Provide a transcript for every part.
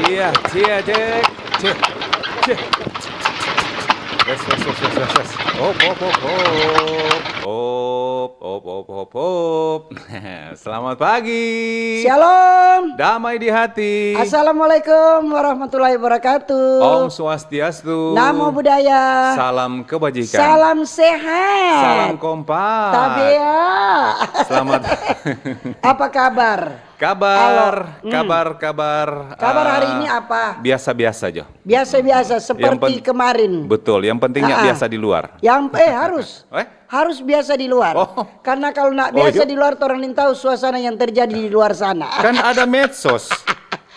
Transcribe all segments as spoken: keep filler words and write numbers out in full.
Iya, cia, cek. Cek, cek. Wes, wes, wes, wes, wes, wes. Hop, hop, hop, hop. Hop, hop, hop, hop, hop. Selamat pagi. Shalom. Damai di hati. Assalamualaikum warahmatullahi wabarakatuh. Om Swastiastu. Namo Buddhaya. Salam kebajikan. Salam sehat. Salam kompak. Tabea. Selamat. Apa kabar? Kabar, Halo. Hmm. Kabar, kabar, Kabar hari eh, ini apa? Biasa-biasa aja. Biasa-biasa, Yang seperti pen- kemarin. Betul, yang pentingnya Ah, ah. biasa di luar. Yang, eh, harus. Eh? Harus biasa di luar. Oh. Karena kalau nak Oh, biasa iya. di luar, orang nin tahu suasana yang terjadi di luar sana. Kan ada medsos.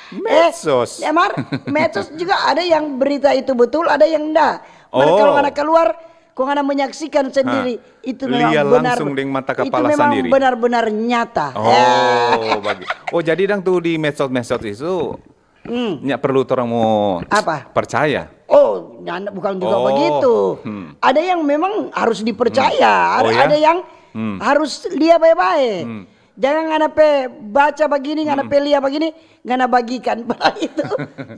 Eh, Medsos. ya, Mar, medsos juga ada yang berita itu betul, ada yang enggak. Mar, kalau Oh. ngana keluar, kong ngana menyaksikan sendiri, Hah. itu memang Lia benar, langsung deng mata itu kepala memang sendiri. benar-benar nyata. Oh, Eh. bagi. Oh, jadi dang tuh di medsos-medsos itu Hmm. nya perlu orang mau Apa? percaya. Oh, nyanda, bukan juga Oh. begitu. Hmm. Ada yang memang harus dipercaya, Hmm. ada, Oh, ya? ada yang Hmm. harus lia bae-bae. Hmm. Jangan ngana pe baca bagini, ngana Hmm. pe lia bagini, ngana bagikan. Padahal itu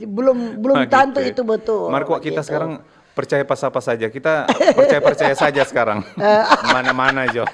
belum, belum Begitu tantu ya. itu betul, Marco, kita begitu. sekarang percaya pa sapa saja. Kita percaya-percaya saja sekarang. Eh. Mana-mana jo.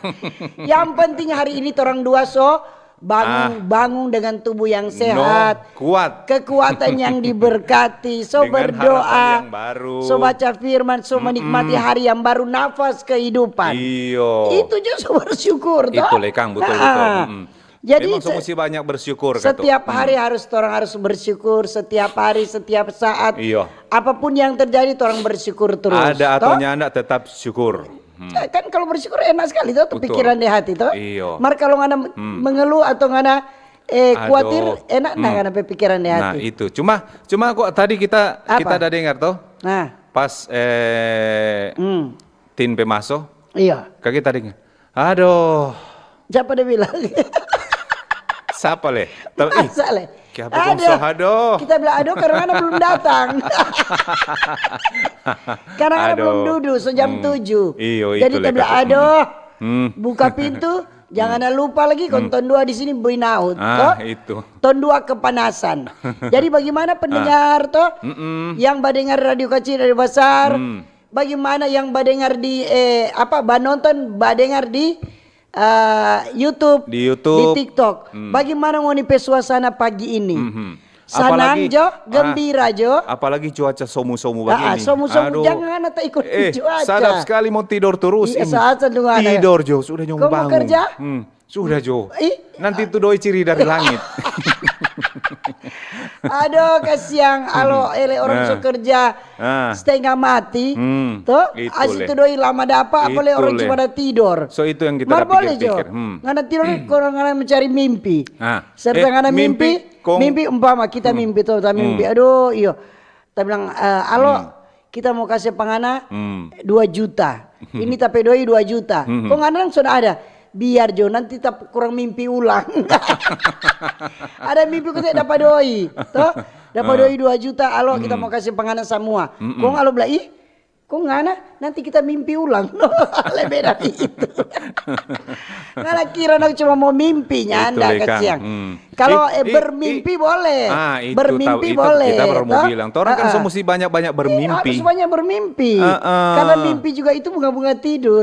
Yang penting hari ini torang dua so bangun, Ah. bangun dengan tubuh yang No, sehat. kuat. Kekuatan yang diberkati. So Dengan berdoa. harapan yang baru. So baca firman. So Mm-mm. menikmati hari yang baru, nafas kehidupan. Iyo. Itu jo so bersyukur, toh? Itu le, Kang, betul, Nah, betul. Mm-mm. Jadi, Memang se- semua sih banyak bersyukur, kata. setiap hari Hmm. harus, orang harus bersyukur, setiap hari, setiap saat. Iyo. Apapun yang terjadi, orang bersyukur terus, Ada atau toh? nyanda, tetap syukur. Hmm. Eh, kan kalau bersyukur enak sekali, toh, tuh Betul. pikiran di hati, toh? Iyo. Mar kalau ngana Hmm. mengeluh atau ngana, eh, Aduh. khawatir, enak nah Hmm. ngana pe pikiran di Nah, hati. itu. Cuma, cuma kok tadi kita, Apa? kita ada dengar, toh? Nah. Pas, eh, Hmm. Tin pe maso, Iya. Kage tadi, aduh. Siapa dia bilang? Sapa le? Tel-, ih, Masa le? Kiapa kong Aduh. so aduh? Kita bilang aduh karena ngana belum datang. Karena ngana Aduh. belum dudu, so jam Hmm. tujuh. Iyo, Jadi itu kita le, bilang, Kak. aduh, Hmm. buka pintu, jangan Hmm. lupa lagi, kong Hmm. ton dua di sini bui naut, Ah, toh? itu. Ton dua kepanasan. Jadi bagaimana Ah. pendengar, toh? Mm-mm. Yang badengar Radio Kacil, Radio Basar, Hmm. Bagaimana yang badengar di, eh, apa, banonton, badengar di, eh, YouTube, Di YouTube. di TikTok? Hmm. Bagaimana ngoni pe suasana pagi ini? Mhm. Sanang Apalagi, jo, ah, gembira jo. apalagi cuaca somu-somu Ah, ah, begini. somu-somu, Aduh. jangan ata ikut Eh, cuaca. sadap sekali mau tidor terus Iya, ini. saat sendu ada. Tidor jo, sudah nyong Kau mau bangun. kerja? Hmm. Sudah jo. Ih. Nanti tu doi ciri dari langit. Aduh, kasiang. Alo, ele orang Nah. so kerja Ah. setengah mati. Hmm. Toh, Itu asi le. tu doi lama dapa, Itu apalagi orang le. cuma ada tidor. So, itu yang kita Mar boleh jo. pikir-pikir. Hmm. Ngana tidor, orang ngana mencari mimpi. Ah. Serta Eh, ngana mimpi, mimpi, kong mimpi umpama kita Hmm. mimpi, toh, ta mimpi. Hmm. Aduh, iyo. Ta bilang, eh, alo, Hmm. kita mo kase pa ngana Hmm. dua juta. Ini ta pe doi dua juta. Hmm. Kong ngana dang so ada. Biar jo, nanti ta kurang mimpi ulang. Ada mimpi kote dapa doi, toh? Dapa Ah. doi dua juta, alo, kita Hmm. mo kase pa ngana samua. Mm-mm. Kong alo bilang, ih, kong ngana, nanti kita mimpi ulang. Lebe dari itu. Ngana kira ngana cuma mo mimpi, nyanda, Itu le, Kang. kasiang. Hmm. Kalau, Ih, eh, ih, bermimpi ih. boleh. Ah, itu Bermimpi tahu, itu boleh, kita baru mau toh? bilang. Torang kan Heeh. so musti banyak-banyak Iya, bermimpi. harus banyak bermimpi. Heeh. Karena mimpi juga itu bunga-bunga tidur.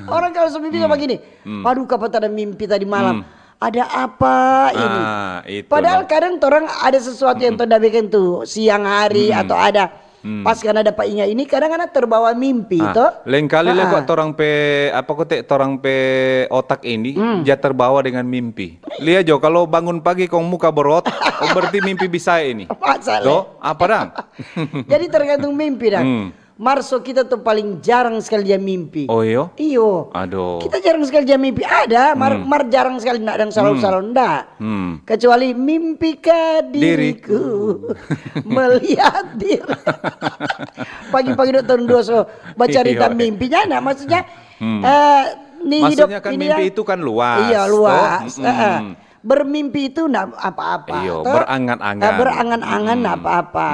Orang kalau so mimpi Hmm. begini, Hmm. "Waduh, kapan ada mimpi tadi malam? Hmm. Ada apa ini?" Ah, itu Padahal loh. kadang torang ada sesuatu yang Hmm. torang bikin tuh siang hari Hmm. atau ada Pas ngana dapa inga ini, kadang ngana terbawa mimpi, to? Lain kali le kok torang pe, apa kote, torang pe otak ini ja terbawa dengan mimpi. Lia jo, kalau bangun pagi kong muka berot, oh, berarti mimpi bisa ini. Masa le? To, apa dang? Jadi tergantung mimpi dang. Mar so kita tu paling jarang sekali dia mimpi. Oh, iyo? Iyo. Aduh. Kita jarang sekali dia mimpi. Ada, mar, mar jarang sekali, nda dang salalu-salalu, nda. Kecuali mimpi ka diriku melihat diri. Pagi-pagi dong tahun dua so bacarita mimpinya, nah, maksudnya, eh, ni hidup. Maksudnya kan ini mimpi itu kan luas, iya, luas, eh, eh. Bermimpi itu ndak apa-apa, iyo, to? Berangan-angan. Eh, berangan-angan ndak apa-apa.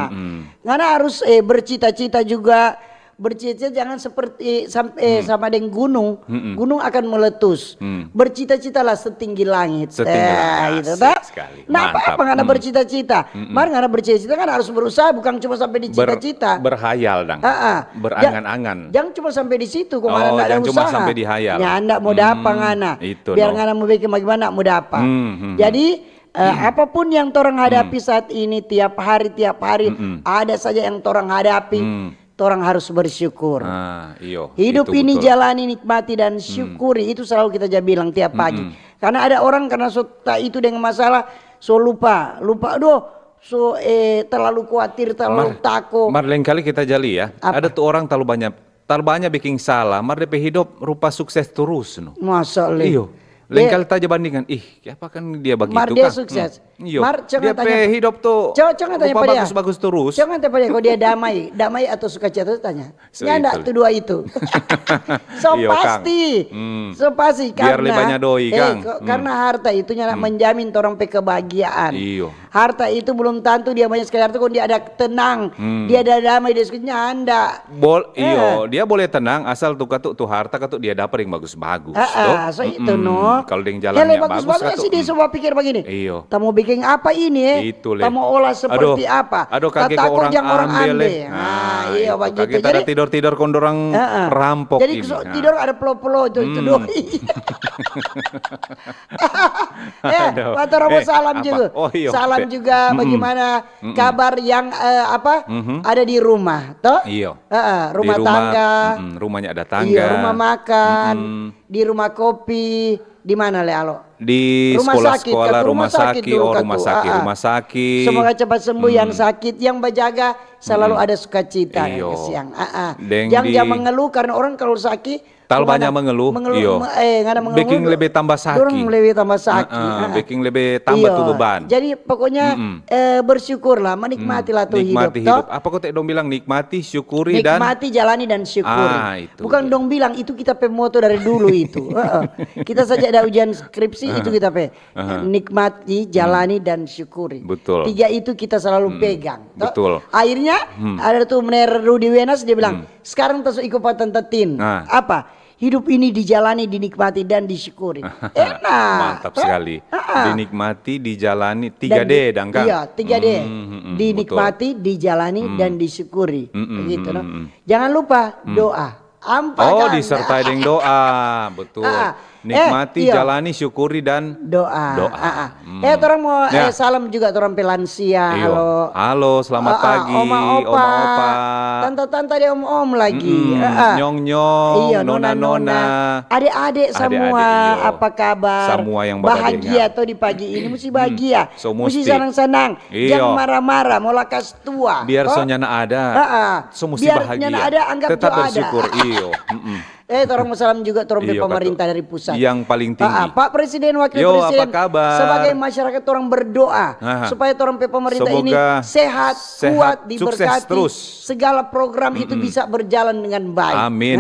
Ngana harus, eh, bercita-cita juga. Bercita-cita jangan seperti sam-, eh, sama deng gunung. Gunung akan meletus. Bercita-citalah setinggi langit. Setinggi langit. Asik sekali. Nah, apa-apa ngana bercita-cita. Mar ngana bercita-cita kan harus berusaha, bukan cuma sampai di cita-cita. Berhayal dang. Berangan-angan. Jang cuma sampe di situ, kong ngana nda ada usaha. Nyanda mo dapa ngana. Biar ngana mo beking bagimana, mo dapa. Jadi, eh, apapun yang torang hadapi saat ini, tiap hari, tiap hari, ada saja yang torang hadapi, torang harus bersyukur. Hidup ini jalani, nikmati, dan syukuri. Itu selalu kita ja bilang tiap pagi. Karna ada orang karna so ta itu deng masalah, so lupa, lupa, aduh, so, eh, terlalu kuatir, terlalu tako. Mar, lengkali kita ja lia, ada tu orang talalu banya, talalu banya beking sala, mar de pe hidop rupa sukses turus, no. Masa le? Iyo. Lengkali ta ja bandingkan, ih, kiapa kan dia bagitu kang? Mar dia sukses. Iyo. Mar, dia pe hidop tu rupa bagus-bagus turus. Coba tanya pa dia, kong dia damai, damai atau sukacita, tanya. Nyanda tu dua itu. So pasti. So pasti karna, eh, karna harta itu nyanda menjamin torang pe kebahagiaan. Iyo. Harta itu belum tantu dia banya sekali harta, kong dia ada tenang, dia ada damai, dia suka nyanda. Iyo, dia boleh tenang asal tu katu, tu harta katu dia dapa deng bagus-bagus. Ah, so itu no. Kalu deng jalan yang bagus katu, dia so bapikir bagini. Iyo. Ta mo beking apa ini, eh? Itu le. Ta mo ola seperti apa? Aduh, kage ko orang ambe. Nah, iyo, bagitu. Kage ta tidor-tidor kong dorang rampok ini. Jadi tidor ada pelo-pelo itu, itu doi. Eh, torang mo salam juga. Salam juga, bagimana kabar yang, eh, apa, ada di rumah, toh? Iyo. Rumah tangga. Rumahnya ada tangga. Iyo, rumah makan, di rumah kopi, di mana le, Alo? Di sekolah-sekolah, rumah sakit, oh, rumah sakit, rumah sakit. Semoga cepat sembuh yang sakit, yang bajaga selalu ada sukacita, yang kasiang. Jang, jang mengeluh karena orang kalau sakit, talalu banya mengeluh, iyo. Beking lebe tamba saki. Dorang lebe tamba saki. Beking lebe tamba tu beban. Jadi pokoknya, eh, bersyukurlah, menikmatilah tu hidup, toh. Apa kote dong bilang, nikmati, syukuri, dan nikmati, jalani, dan syukuri. Bukan dong bilang, itu kita pe moto dari dulu itu. Kita saja ada ujian skripsi, itu kita pe. Nikmati, jalani, dan syukuri. Betul. Tiga itu kita selalu pegang, toh. Betul. Akhirnya, ada tu Mener Rudi Wenas, dia bilang, sekarang ta so iko pa Tanta Tin. Apa? Hidup ini dijalani, dinikmati, dan disyukuri. Enak. Mantap sekali. Dinikmati, dijalani, tiga D dang, Kang. Iya, tiga D. Dinikmati, dijalani, dan disyukuri. Begitu, no? Jangan lupa doa. Ampa, oh, disertai deng doa, betul. Nikmati, jalani, syukuri, dan doa. Eh, torang mo, eh, salam juga torang pe lansia. Halo. Halo, selamat pagi, oma, opa. Tanta-tanta deng om-om lagi. Nyong-nyong, nona-nona. Ade-ade samua, apa kabar? Samua yang bahagia to di pagi ini, musti bahagia. Musti sanang-sanang. Jang mara-mara, mo lakas tua. Biar so nyanda ada, so musti bahagia. Biar nyanda ada, anggap jo ada. Tetap bersyukur, iyo. Eh, torang mo salam juga torang pe pemerintah dari pusat. Yang paling tinggi. Pak Presiden, Wakil Presiden, apa kabar? Sebagai masyarakat torang berdoa supaya torang pe pemerintah ini sehat, kuat, diberkati. Segala program itu bisa berjalan dengan baik. Amin.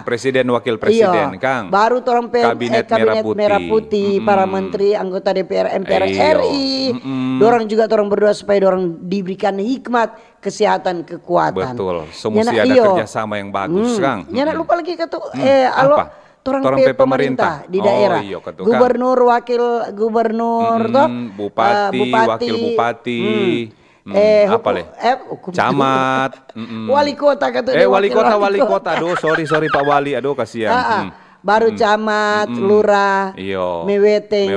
Presiden, Wakil Presiden, Kang. Baru torang pe kabinet merah putih, para menteri, anggota D P R, M P R RI. Dorang juga torang berdoa supaya dorang diberikan hikmat, kesehatan, kekuatan. Betul. So musti ada kerjasama yang bagus, Kang. Nyanda lupa lagi katu, eh, alo, torang pe pemerintah di daerah. Gubernur, wakil gubernur, toh? Bupati, wakil bupati. Eh, apa le? Camat. Wali kota katu. Eh, wali kota, wali kota. Aduh, sorry, sorry, Pak Wali. Aduh, kasihan. Baru camat, lurah, meweteng,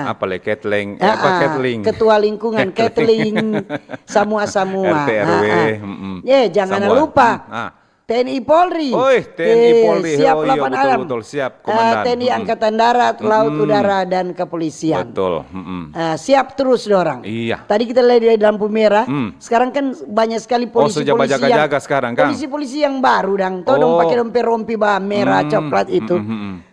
apa le, ketleng, eh, apa, ketling. Ketua lingkungan, ketling, samua-samua. R T R W. Eh, jangan lupa. Hmm, ah. T N I Polri. Oi, T N I Polri. Eh, siap. Oh, iya, delapan betul, alam. Betul, siap, eh, Komandan. T N I Angkatan Darat, Laut, Udara, dan Kepolisian. Betul. Eh, siap terus dorang. Iya. Tadi kita lihat di lampu merah. Sekarang kan banyak sekali polisi-polisi yang, polisi-polisi yang baru dang. Tau dong pake dong pe rompi ba merah, coklat itu.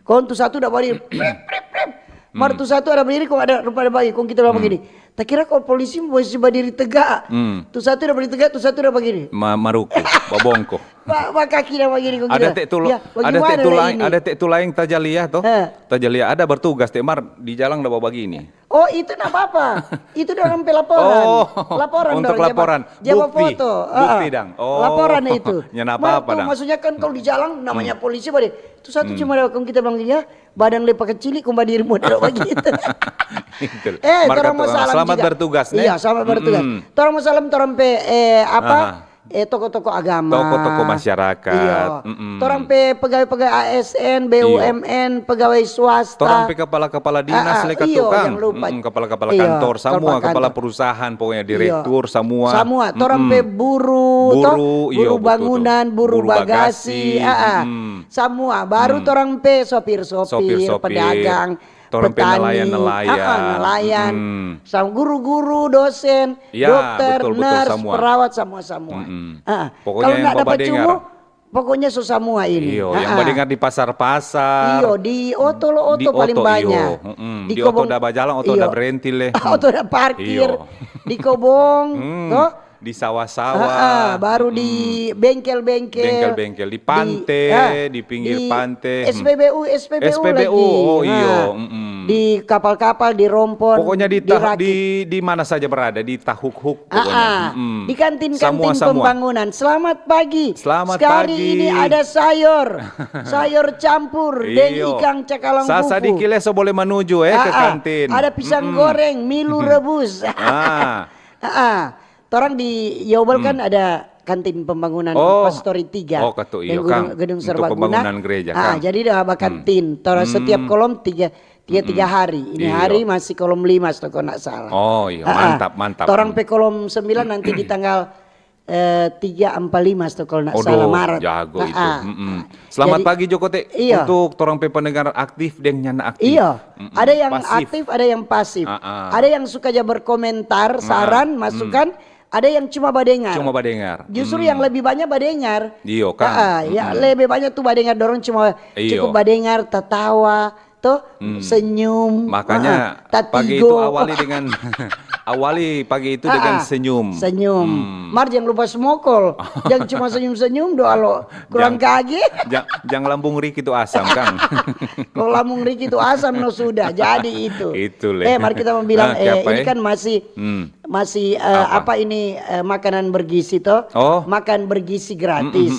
Kong tu satu da bari, prip, prip, prip. Mar tu satu ada berdiri, kong ada rupa ada bagi, kong kita bilang begini. Ta kira kong polisi mo badiri tega. Tu satu da badiri tega, tu satu da bagini. Ma-, maruku, babongko. Ba-, ba kaki da bagini kong kita. Ada te tu, ada te tu laeng, ada te tu laeng tajalia to. Tajalia ada bertugas te mar di jalang da babagini. Oh, itu nda apa-apa. Itu dorang pe laporan. Oh, laporan untuk dorang, laporan. Jaba foto. Bukti dang. Oh. Laporan itu. Nya nda apa-apa dang. Maksudnya kan kalau di jalang namanya polisi bade. Tu satu cuma da kong kita bilang dia. Badan lei pakacili kong badiri model bagitu. Eh, torang mo salam juga. Selamat bertugas, ne? Iya, selamat bertugas. Torang mo salam, torang pe, eh, apa? Eh, tokoh-tokoh agama. Tokoh-tokoh masyarakat. Iya. Torang pe pegawai-pegawai A S N, B U M N, pegawai swasta. Torang pe kepala-kepala dinas, le, iyo, tukang. Jangan lupa. Kepala-kepala kantor, semua kepala perusahaan, pokoknya direktur, semua. Semua. Torang pe buruh, toh? Buruh, iyo, betul, betul. Buruh bangunan, buruh bagasi. Samua, baru torang pe sopir-sopir, pedagang, torang pe petani, nelayan-nelayan. Nelayan, sama guru-guru, dosen, dokter, nurse, perawat, samua-samua. Pokoknya yang nda dapa badengar. Pokoknya so samua ini. Iyo, yang badengar di pasar-pasar. Iyo, di oto lo, oto paling banya. Di oto da bajalang, oto da berenti le. Oto da parkir. Di kobong, toh? Di sawah-sawah. Baru di bengkel-bengkel. Bengkel-bengkel, di pante, di pinggir pante. S P B U, S P B U lagi. Oh, iyo. Di kapal-kapal, di rompon, pokoknya di, di mana saja berada, di tahuk-huk pokoknya. Di kantin-kantin pembangunan. Selamat pagi. Selamat pagi. Sekali ini ada sayur. Sayur campur deng ikang cakalang fufu. Sasa dikile so boleh menuju, eh, ke kantin. Ada pisang goreng, milu rebus. Torang di Yobel kan ada kantin pembangunan Pastori tiga. Oh, katu, iyo, gedung, gedung serbaguna. Untuk pembangunan gereja, kan. Jadi da bakantin. Torang setiap kolom tiga, tiga, tiga hari. Ini hari masih kolom lima, so kong nda salah. Oh, iyo, mantap, mantap. Torang pe kolom sembilan nanti di tanggal, eh, tiga, ampa, lima, so kong nda salah, Maret. Jago itu. Selamat pagi, Joko Te, untuk torang pe pendengar aktif deng nyanda aktif. Iyo, ada yang aktif, ada yang pasif. Ada yang suka ja berkomentar, saran, masukan, ada yang cuma badengar. Cuma badengar. Justru yang lebih banyak badengar. Iyo, kan. Ya, lebih banyak tu badengar, dorang cuma cukup badengar, tatawa, to, senyum. Makanya pagi itu awali dengan, awali pagi itu dengan senyum. Senyum. Mar jang lupa smokol. Jang cuma senyum-senyum doa lo. Kurang kage. Jang, jang lambung Riki tu asam, kan. Kalau lambung Riki tu asam, no sudah. Jadi itu. Itu le. Eh, mari kita mau bilang, eh, ini kan masih, masih, eh, apa ini, eh, makanan bergizi to? Oh. Makan bergizi gratis.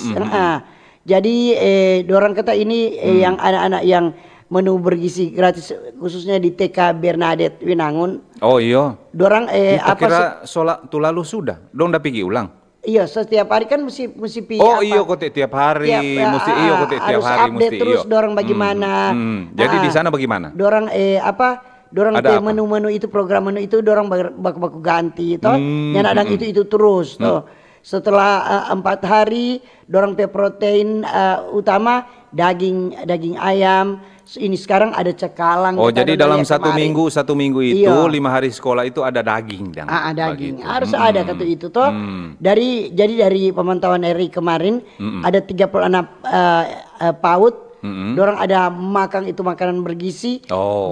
Jadi, eh, dorang kata ini, eh, yang anak-anak yang menu bergizi gratis, khususnya di T K Bernadette Winangun. Oh, iyo. Dorang, eh, apa kira so la-, tu lalu sudah? Dong da pigi ulang? Iyo, setiap hari kan musti, musti pi apa? Oh, iyo, kote tiap hari, musti, iyo, kote tiap hari, musti, iyo. Harus update terus dorang bagimana. Jadi di sana bagimana? Dorang, eh, apa, dorang pe menu-menu itu, program menu itu, dorang baku-baku ganti, to. Nyanda dang itu-itu terus, to. Setelah, eh, empat hari, dorang pe protein, eh, utama daging, daging ayam, ini sekarang ada cakalang. Oh, jadi dalam satu minggu, satu minggu itu, lima hari sekolah itu ada daging dang. Ah, daging. Harus ada kata itu, toh. Dari, jadi dari pemantauan R I kemarin, ada tiga puluh enam, eh, eh, paut, dorang ada makang itu makanan bergizi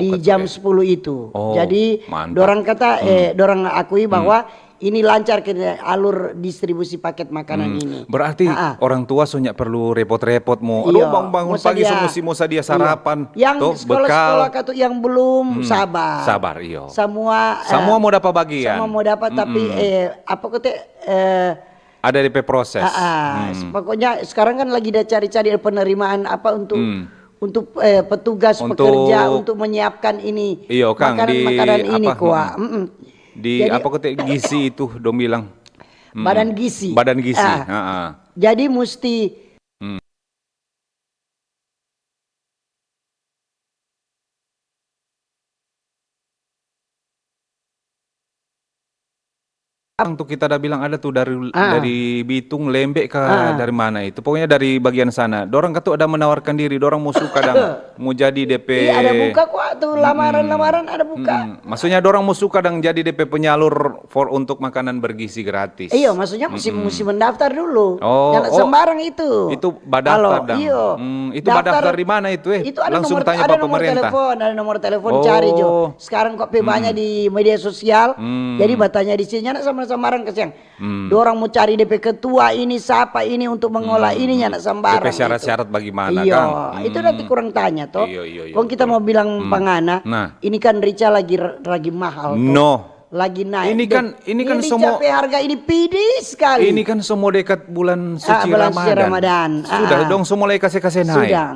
di jam sepuluh itu. Oh, jadi, mantap. Dorang kata, eh, dorang akui bahwa ini lancar ke alur distribusi paket makanan ini. Berarti orang tua so nya perlu repot-repot mo. Aduh, bangun-bangun pagi so musti mo sadia sarapan. Yang sekolah-sekolah katu yang belum, sabar. Sabar, iyo. Samua, eh, samua mo dapa bagian. Samua mo dapa, tapi, eh, apa kote, eh, ada depe proses. Pokoknya sekarang kan lagi ada cari-cari penerimaan apa untuk, untuk, eh, petugas pekerja untuk menyiapkan ini, iyo, Kang, makanan-makanan ini, kwa. Di apa kote gizi itu dong bilang? Badan gizi. Badan gizi. Jadi musti Jepang tuh, kita ada bilang ada tuh dari, ah, dari Bitung, Lembe ka, ah, dari mana itu. Pokoknya dari bagian sana. Dorang katu ada menawarkan diri, dorang mau suka dang, mau jadi D P. Iya, ada buka kok tuh, lamaran-lamaran ada buka. Mm-mm. Maksudnya dorang mau suka dang jadi D P penyalur for untuk makanan bergizi gratis. Iya, maksudnya mesti, mm-mm, mesti mendaftar dulu. Oh, jangan, oh, sembarang itu. Itu badaftar dang. Iyo. Hmm, itu daftar, badaftar di mana itu, eh? Itu ada langsung nomor, tanya ada pa nomor pemerintah. Telepon, ada nomor telepon, cari jo. Oh. Sekarang kok pe banyak di media sosial. Hmm. Jadi batanya di sini, nyanda sama-sama orang kasiang. Hmm. Dorang mau cari D P ketua ini, siapa ini untuk mengolah ini, nyanda sambarang. D P syarat-syarat itu. Bagaimana, iyo, kang? Itu nanti kurang tanya, toh. Iyo, iyo, iyo, kong kita betul. Mau bilang pangana, nah, ini kan rica lagi, lagi mahal, toh. No. Lagi naik. Ini kan, ini kan rica pe harga ini pidi sekali. Ini kan semua dekat bulan suci Ramadan. Ah, bulan suci Ramadan. Sudah dong, semua mulai kase-kase naik. Sudah.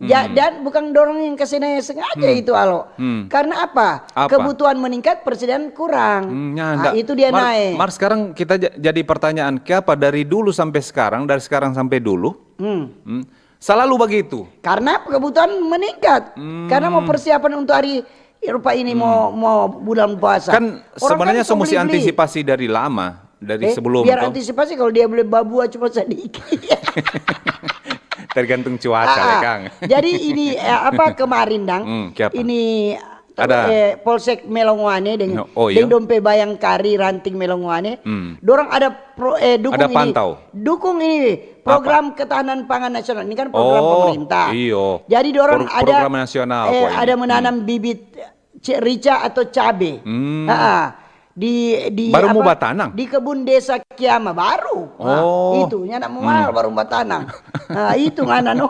Ja-, dan bukan dorang yang kase naik sengaja itu, Alo. Hmm. Karena apa? Apa? Kebutuhan meningkat, persediaan kurang. Hmm, nyanda. Ah, itu dia naik. Mar, sekarang kita ja-, jadi pertanyaan, kiapa dari dulu sampai sekarang, dari sekarang sampai dulu, hmm, selalu begitu? Karena kebutuhan meningkat. Hmm. Karena mau persiapan untuk hari rupa ini, mau, mau bulan puasa. Kan sebenarnya so musti antisipasi dari lama, dari sebelum, biar toh. Antisipasi kalau dia boleh babua cuma sedikit. Tergantung cuaca, ya, Kang. Jadi ini, eh, apa, kemarin, dang? Hmm, kiapa? Ini, ada, eh, Polsek Melongoane deng, oh, iya, deng dong pe Bayangkari Ranting Melongoane. Hmm. Dorang ada pro-, eh, dukung ini. Ada pantau. Dukung ini, apa? Program ketahanan pangan nasional. Ini kan program pemerintah. Oh, iyo. Jadi dorang ada, program nasional, eh, ada menanam bibit ce-, rica atau cabe. Hmm. Ha-ha. Di, di baru mau batanang? Di kebun desa Kiama, baru. Oh. Nah, itu, nyanda mau mahal, baru batanang. Nah, itu ngana, no.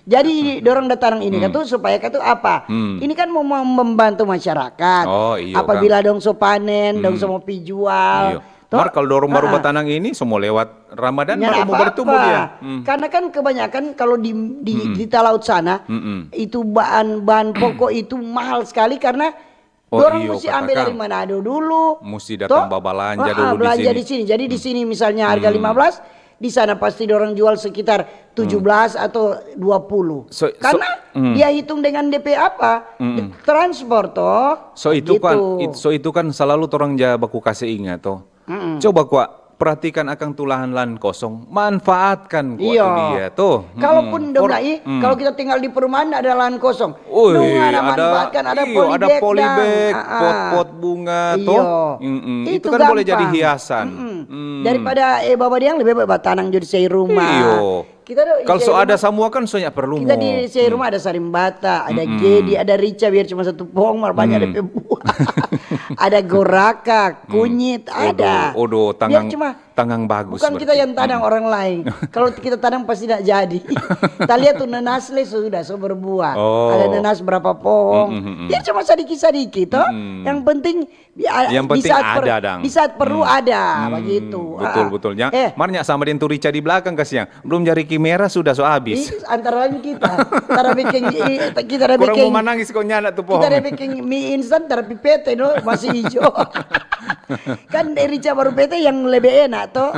Jadi, dorang da tanang ini katu supaya katu apa? Hmm. Ini kan mau mem-, membantu masyarakat. Oh, iyo, apabila dong so panen, dong so mo pi jual. Iyo. Toh? Mar, kalau dorang baru batanang ini, so mo lewat Ramadan, nyanda baru mo apa-apa. Bertumbuh dia. Hmm. Karena kan kebanyakan kalau di, di, di talaut sana, itu bahan, bahan pokok itu mahal sekali karena dorang musti ambe dari Manado dulu. Musti datang babalanja dulu di sini. Jadi di sini misalnya harga lima belas, di sana pasti dorang jual sekitar tujuh belas atau dua puluh. So, so, karena dia hitung dengan D P apa? Transport, toh. So itu kan, so itu kan selalu torang ja baku kase inga, toh. Coba kwa perhatikan akang tu lahan-lahan kosong, manfaatkan kwa tu dia, toh. Kalaupun dong nai, kalau kita tinggal di perumahan ada lahan kosong, dong ada manfaatkan, ada polybag, pot-pot bunga, toh. Itu kan boleh jadi hiasan. Daripada, eh, babadiang, lebih baik batanang jo di sei rumah. Iyo. Kita do, kalau so ada samua kan so nya perlu. Kita di sei rumah ada sarimbata, ada gedi, ada rica, biar cuma satu pohong mar banya depe buah. Ada goraka, kunyit, ada. Odo, tangang, tangang bagus. Bukan kita yang tanang, orang lain. Kalau kita tanang pasti nda jadi. Kita lihat tu nanas le sudah so berbuah. Ada nanas berapa pohong. Biar cuma sadiki-sadiki, toh. Yang penting Ya, yang penting ada, dang. Di saat perlu ada, begitu. Betul, betul. Mar nya sama deng tu rica di blakang, kasiang. Blum ja riki mera sudah so abis. Antara lain kita. Tara biking, kita ada biking. Kurang mo manangis ko nyanda tu pohong. Kita ada biking mie instan, tara pipete, no, masih ijo. Kan rica baru pete yang lebe enak, toh.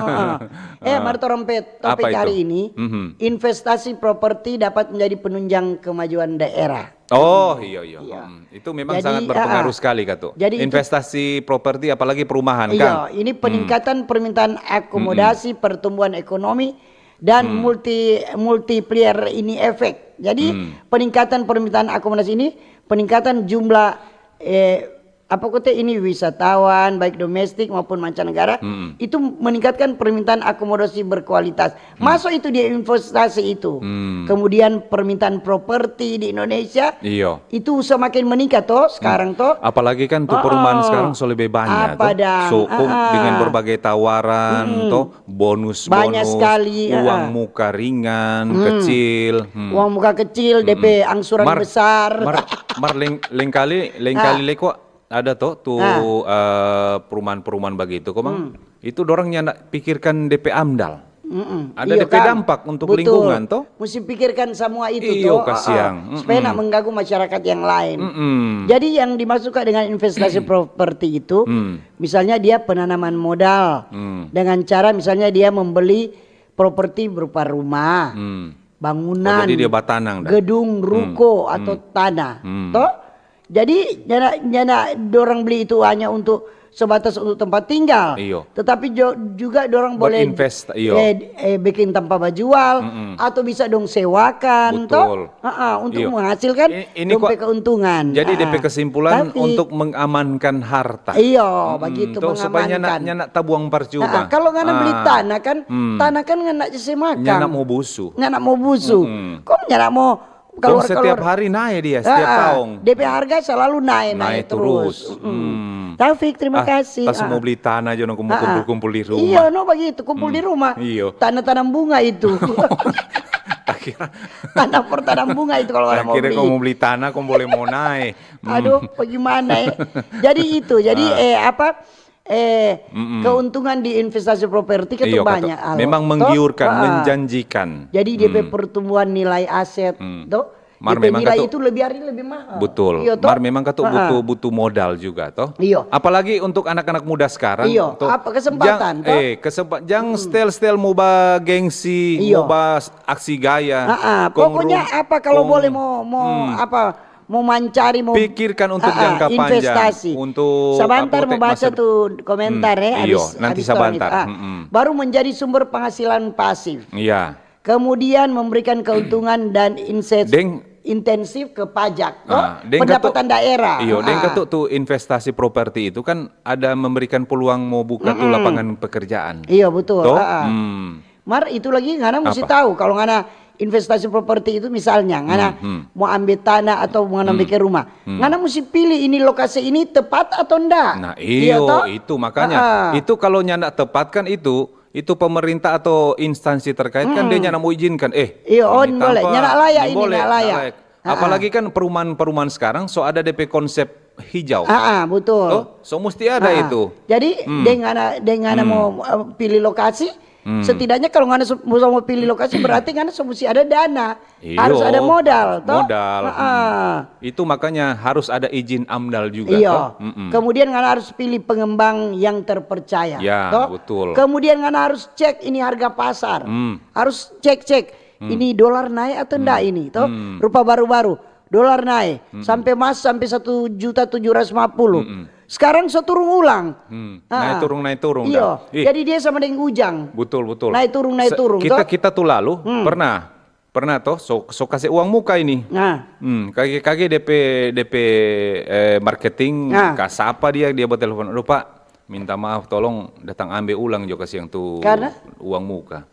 Eh, mar torang pe topik hari ini, investasi properti dapat menjadi penunjang kemajuan daerah. Oh, iyo, iyo. Itu memang sangat berpengaruh sekali, katu. Jadi investasi properti, apalagi perumahan, kan? Iyo, ini peningkatan permintaan akomodasi, pertumbuhan ekonomi, dan multi, multiplier ini efek. Jadi peningkatan permintaan akomodasi ini, peningkatan jumlah, eh, apa kote ini, wisatawan, baik domestik maupun mancanegara, itu meningkatkan permintaan akomodasi berkualitas. Maso itu dia investasi itu. Kemudian permintaan properti di Indonesia, itu semakin meningkat, toh, sekarang, toh. Apalagi kan tu perumahan sekarang so lebe banya, toh. So, dengan berbagai tawaran, toh, bonus-bonus, uang muka ringan, kecil. Uang muka kecil, depe angsuran besar. Mar, mar leng-, lengkali, lengkali leko ada to, tu, eh, perumahan-perumahan bagitu, komang, itu dorang nyanda pikirkan depe amdal. Ada depe dampak untuk lingkungan, to? Musti pikirkan samua itu, to. Iyo, kasiang. Supaya nak mengganggu masyarakat yang lain. Jadi, yang dimaksudkan dengan investasi properti itu, misalnya dia penanaman modal dengan cara, misalnya dia membeli properti berupa rumah, bangunan, gedung, ruko, atau tanah, to? Jadi nyanda, nyanda dorang beli itu hanya untuk sebatas untuk tempat tinggal. Iyo. Tetapi jo- juga dorang boleh Berinvest, iyo. eh, eh, bikin tanpa bajual atau bisa dong sewakan Betul. toh. Ha-ha, untuk Iyo. menghasilkan I- ini dong kok- pe keuntungan. Jadi Ha-ha. D P kesimpulan Taufik. Untuk mengamankan harta. Iyo, Mm-mm. begitu, Toh, supaya nyanda, mengamankan. Nyanda tabuang parcuma. Ah, kalau ngana beli Ah. tanah kan, Hmm. tanah kan ngana se makan. Nyanda mo busu. Ngana mo busu. Mm-mm. Kong nyanda mo Kong keluar setiap keluar. Hari nae dia, setiap Ah, ah. tahun. D P harga selalu nae, nae, Nae terus. terus. Mm-mm. Hmm. Taufik, terima Ah, kasih. Tas Ah. mo beli tanah jo, no, mo Ah, ah. Kumpul-kumpul di rumah. Iya, no begitu, kumpul di rumah. Iyo. Tanah-tanam bunga itu. Akhirnya, Tanah pertanam bunga itu kalau orang mau akhirnya beli. Kau mau beli tanah, kau boleh mau naik. Hmm. Aduh, bagaimana ya? Jadi itu, jadi Ah. eh apa? Eh, Mm-mm. Keuntungan di investasi properti kan Iyo, banyak, kata- Alo. memang Toh? menggiurkan, Ah. menjanjikan. Jadi dia pe Hmm. pertumbuhan nilai aset, Hmm. toh? Mar Dia pe memang nilai katu- itu lebih hari lebih mahal. Betul. Iyo, toh? Mar memang katu Ah. butuh butuh modal juga toh. Iyo. Apalagi untuk anak-anak muda sekarang. Iyo, Toh, apa kesempatan, jang, toh? Eh, kesempat, jang stel-stel mau ba gengsi, Iyo. Mau ba aksi gaya. Ah, ah. Kong Pokoknya rum- apa kalau kong- boleh mau mau Hmm. apa mau mancari mau Pikirkan untuk Ah, ah, jangka panjang, investasi. Untuk Sabantar apa, mau baca masa- tuh komentar Hmm, ya. Iyo, Habis, nanti habis tahun sabantar. itu. Ah. Mm-mm. Baru menjadi sumber penghasilan pasif. Iya. Kemudian memberikan keuntungan dan inses- Deng. Intensif ke pajak, toh? Ah, deng Pendapatan katu- daerah. Iyo, deng Ah. katu tu investasi properti itu kan ada memberikan peluang mau buka tu lapangan pekerjaan. Iyo, betul. Toh? Ah, ah. Hmm. Mar itu lagi ngana mesti Apa? tahu kalau ngana investasi properti itu misalnya ngana Hmm, hmm. Mau ambil tanah atau mau ngana bikin rumah, ngana mesti pilih ini lokasi ini tepat atau ndak. Nah, iyo, toh? Itu makanya. Ah, ah. Itu kalau nyanda tepat kan itu, itu pemerintah atau instansi terkait kan dia nyanda mau izinkan. Eh, Iyo, oh, ini boleh. Tampa, Nyanda layak ini ini, boleh, nyanda layak. Ah, ah. Apalagi kan perumahan-perumahan sekarang so ada D P konsep hijau. Ah, ah, betul. Toh? So mesti ada Ah, ah. itu. Jadi deng ngana deng ngana mau uh, pilih lokasi, setidaknya kalau ngana su- mau mau pilih lokasi berarti ngana su- mesti ada dana, Iyo, harus ada modal, toh? Modal. Ah, ah. Hmm. Itu makanya harus ada izin AMDAL juga Iyo. Toh. Mm-mm. Kemudian ngana harus pilih pengembang yang terpercaya, Ya, toh? Betul. Kemudian ngana harus cek ini harga pasar. Hmm. Harus cek-cek ini dolar naik atau enggak ini, toh? Rupa baru-baru dolar naik sampai mas sampai satu juta tujuh ratus lima puluh. Sekarang so turun ulang. Hmm. Ah. Naik turun, naik turun Iyo. dah. Ih. Jadi dia sama dengan ujang. Betul, betul. Naik turun, naik Se- turun, kita toh? Kita tuh lalu pernah pernah toh so so kasih uang muka ini. Nah, Hmm, kage kage D P D P eh, marketing Nah. Kasapa dia dia bertelepon, "Aduh Pak, minta maaf tolong datang ambil ulang jo kasih yang tu Karena? Uang muka."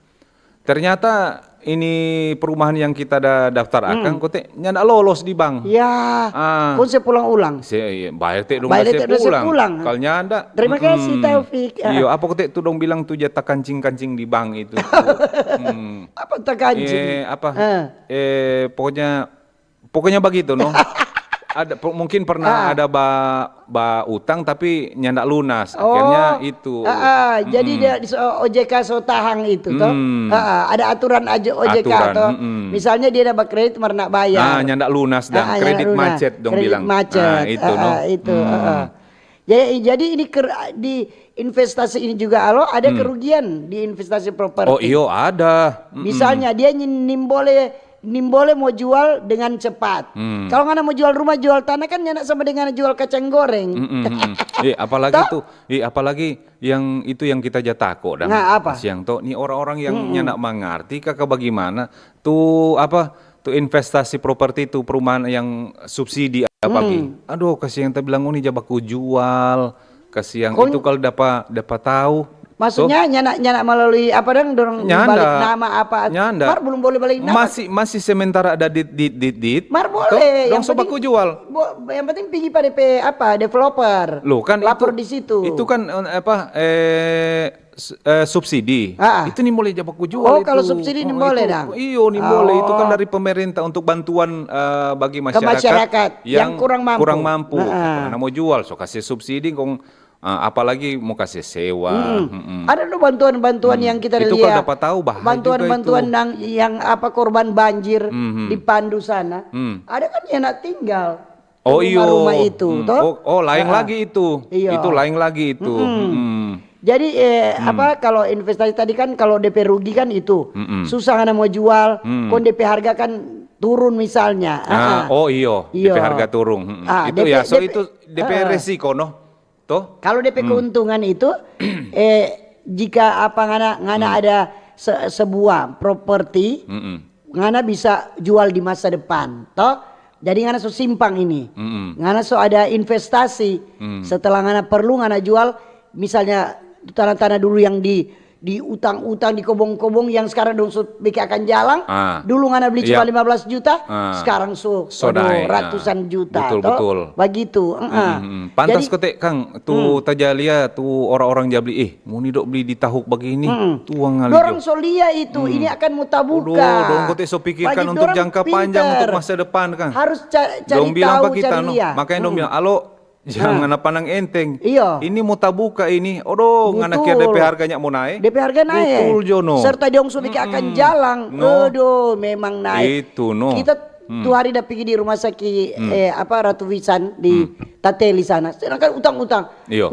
Ternyata ini perumahan yang kita ada daftar akang kote nyanda lolos di bank. Ya, Ah. Kong se pulang ulang. Se iya, bayar te dong Bayar kasih te dong kasih pulang. pulang. Kalau nyanda, Terima kasih, Taufik. Ah. Iyo, apa kote tu dong bilang tu ja takancing-kancing di bank itu. Hmm. Apa takancing? Eh, apa? Ah. Eh, pokoknya pokoknya begitu no. Ada po- mungkin pernah Ah. Ada ba ba utang tapi nyanda lunas. Oh. Akhirnya itu. Ah, ah, jadi dia di so- O J K so tahang itu toh. Hmm. Ah, ah, ada aturan aja O J K Aturan, toh. mm-mm. Misalnya dia ada bakredit mar nak bayar. Ah, nyanda lunas dan Ah, ah, kredit nyanda lunas. Macet dong Kredit bilang. Macet. Ah, itu Ah, no. ah, itu. Hmm. Ah, ah. Jadi, jadi ini ker- di investasi ini juga Alo ada kerugian di investasi properti. Oh, iyo ada. Mm-mm. Misalnya dia nyin- nimbole nimbole mau jual dengan cepat. Hmm. Kalau ngana mau jual rumah, jual tanah kan nyanda sama dengan jual kacang goreng. Mm-mm, mm-mm. Eh, apalagi Toh? Tuh, eh, apalagi yang itu yang kita ja tako dang. Nah, apa? Siang toh, ni orang-orang yang nyanda mangarti kaka bagimana tu apa tu investasi properti tu perumahan yang subsidi apa lagi. Aduh, kasihan ta bilang ngoni ja baku jual. Kasihan Kon- itu kalau dapa dapa tahu. Maksudnya nyanda nyanda melalui apa dang dorang Nyanda. Balik nama apa? Nyanda. Mar belum boleh balik nama. Masih masih sementara ada dit dit dit dit. Mar Toh, boleh. dong Yang so baku jual. Bo- yang penting pigi pada P apa developer. Loh kan Lapor itu, di situ. Itu kan eh, apa eh s- eh, subsidi. Ah, ah. Itu ni boleh ja baku jual Oh, itu. Kalau subsidi ni boleh Itu, dang. Iyo ni boleh itu kan Oh. Dari pemerintah untuk bantuan eh, bagi masyarakat, Masyarakat yang kurang mampu. kurang mampu. Nah. Karena mau jual so kasih subsidi kong eh, apalagi mau kasih sewa. Mm-mm. Ada tuh bantuan-bantuan yang kita Itu lihat. Kalau dapat tahu bahaya juga Bantuan-bantuan itu. Yang, yang apa korban banjir Mhm. Di Pandu sana. Hmm. Ada kan yang nak tinggal. Oh Di iyo. Rumah-rumah itu Hmm. toh. Oh, oh lain Ah. lagi itu. Iyo. Itu lain lagi itu. Mm-mm. Hmm. Jadi eh, apa kalau investasi tadi kan kalau D P rugi kan itu Mm-mm. susah ngana mau jual, Hmm. kon D P harga kan turun misalnya. Ah, ah. Oh iyo, D P harga turun. Ah, itu D P, ya, so D P, itu D P ah. Resiko, no? Toh? Kalau D P hmm. Keuntungan itu, eh, jika apa ngana, ngana hmm. Ada se sebuah properti, hmm. Ngana bisa jual di masa depan, toh? Jadi ngana so simpang ini. Hmm. Ngana so ada investasi. Hmm. Setelah ngana perlu, ngana jual, misalnya tanah-tanah dulu yang di di utang-utang, di kobong-kobong yang sekarang dong so bikin akan jalang. Ah. Dulu ngana beli cuma lima belas juta, ah. Sekarang so, so aduh, ratusan juta. Betul, toh? Betul. Begitu. Hmm, hmm. Pantas kote Kang, tu hmm. Tajalia tu orang-orang ja beli, eh, muni dok beli di tahuk begini, hmm. Tuang ngali. Dorang so lia itu, hmm. Ini akan mo tabuka. Dong kote so pikirkan untuk jangka panjang, untuk masa depan, Kang. Harus cari tahu, cari lia. Makanya dong bilang, alo, jangan apa nang enteng. Iyo. Ini mo tabuka ini. Odo, ngana kira D P harganya mo nae. D P harga nae. Betul jo no. Serta dong so bikin akan jalang. No. Odo, memang nae. Itu no. Kita tu hari da pigi di rumah sakit, eh, apa, Ratu Wisan di Tateli sana. Sedangkan utang-utang. Iyo.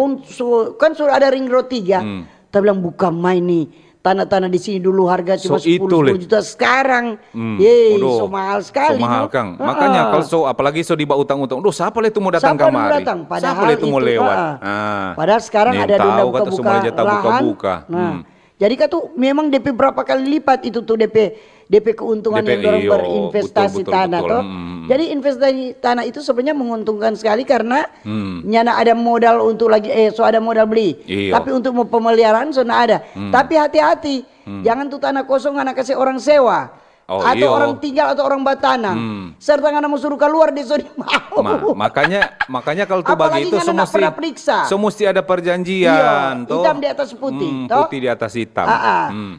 Kan so ada ring road tiga. Ta bilang buka mai ni. Tanah-tanah di sini dulu harga cuma sepuluh juta, sekarang ye, so mahal sekali. So mahal, Kang. Makanya kalau so, apalagi so diba utang-utang, duh, sapa le tu mo datang kamari? Sapa le tu mo lewat? Padahal sekarang ada dong buka-buka lahan. Nah, jadi katu memang D P berapa kali lipat itu tu D P, D P keuntungan yang dorang berinvestasi tanah to. Jadi investasi tanah itu sebenarnya menguntungkan sekali karena nyanda ada modal untuk lagi, eh, so ada modal beli. Tapi untuk mo pemeliharaan so nda ada. Tapi hati-hati, jangan tu tanah kosong ngana kase orang sewa. Atau orang tinggal atau orang batanam. Serta ngana mo suru kaluar dia so di mau. Makanya, makanya kalau tu bagitu so musti, so musti ada perjanjian to. Hitam di atas putih to. Putih di atas hitam.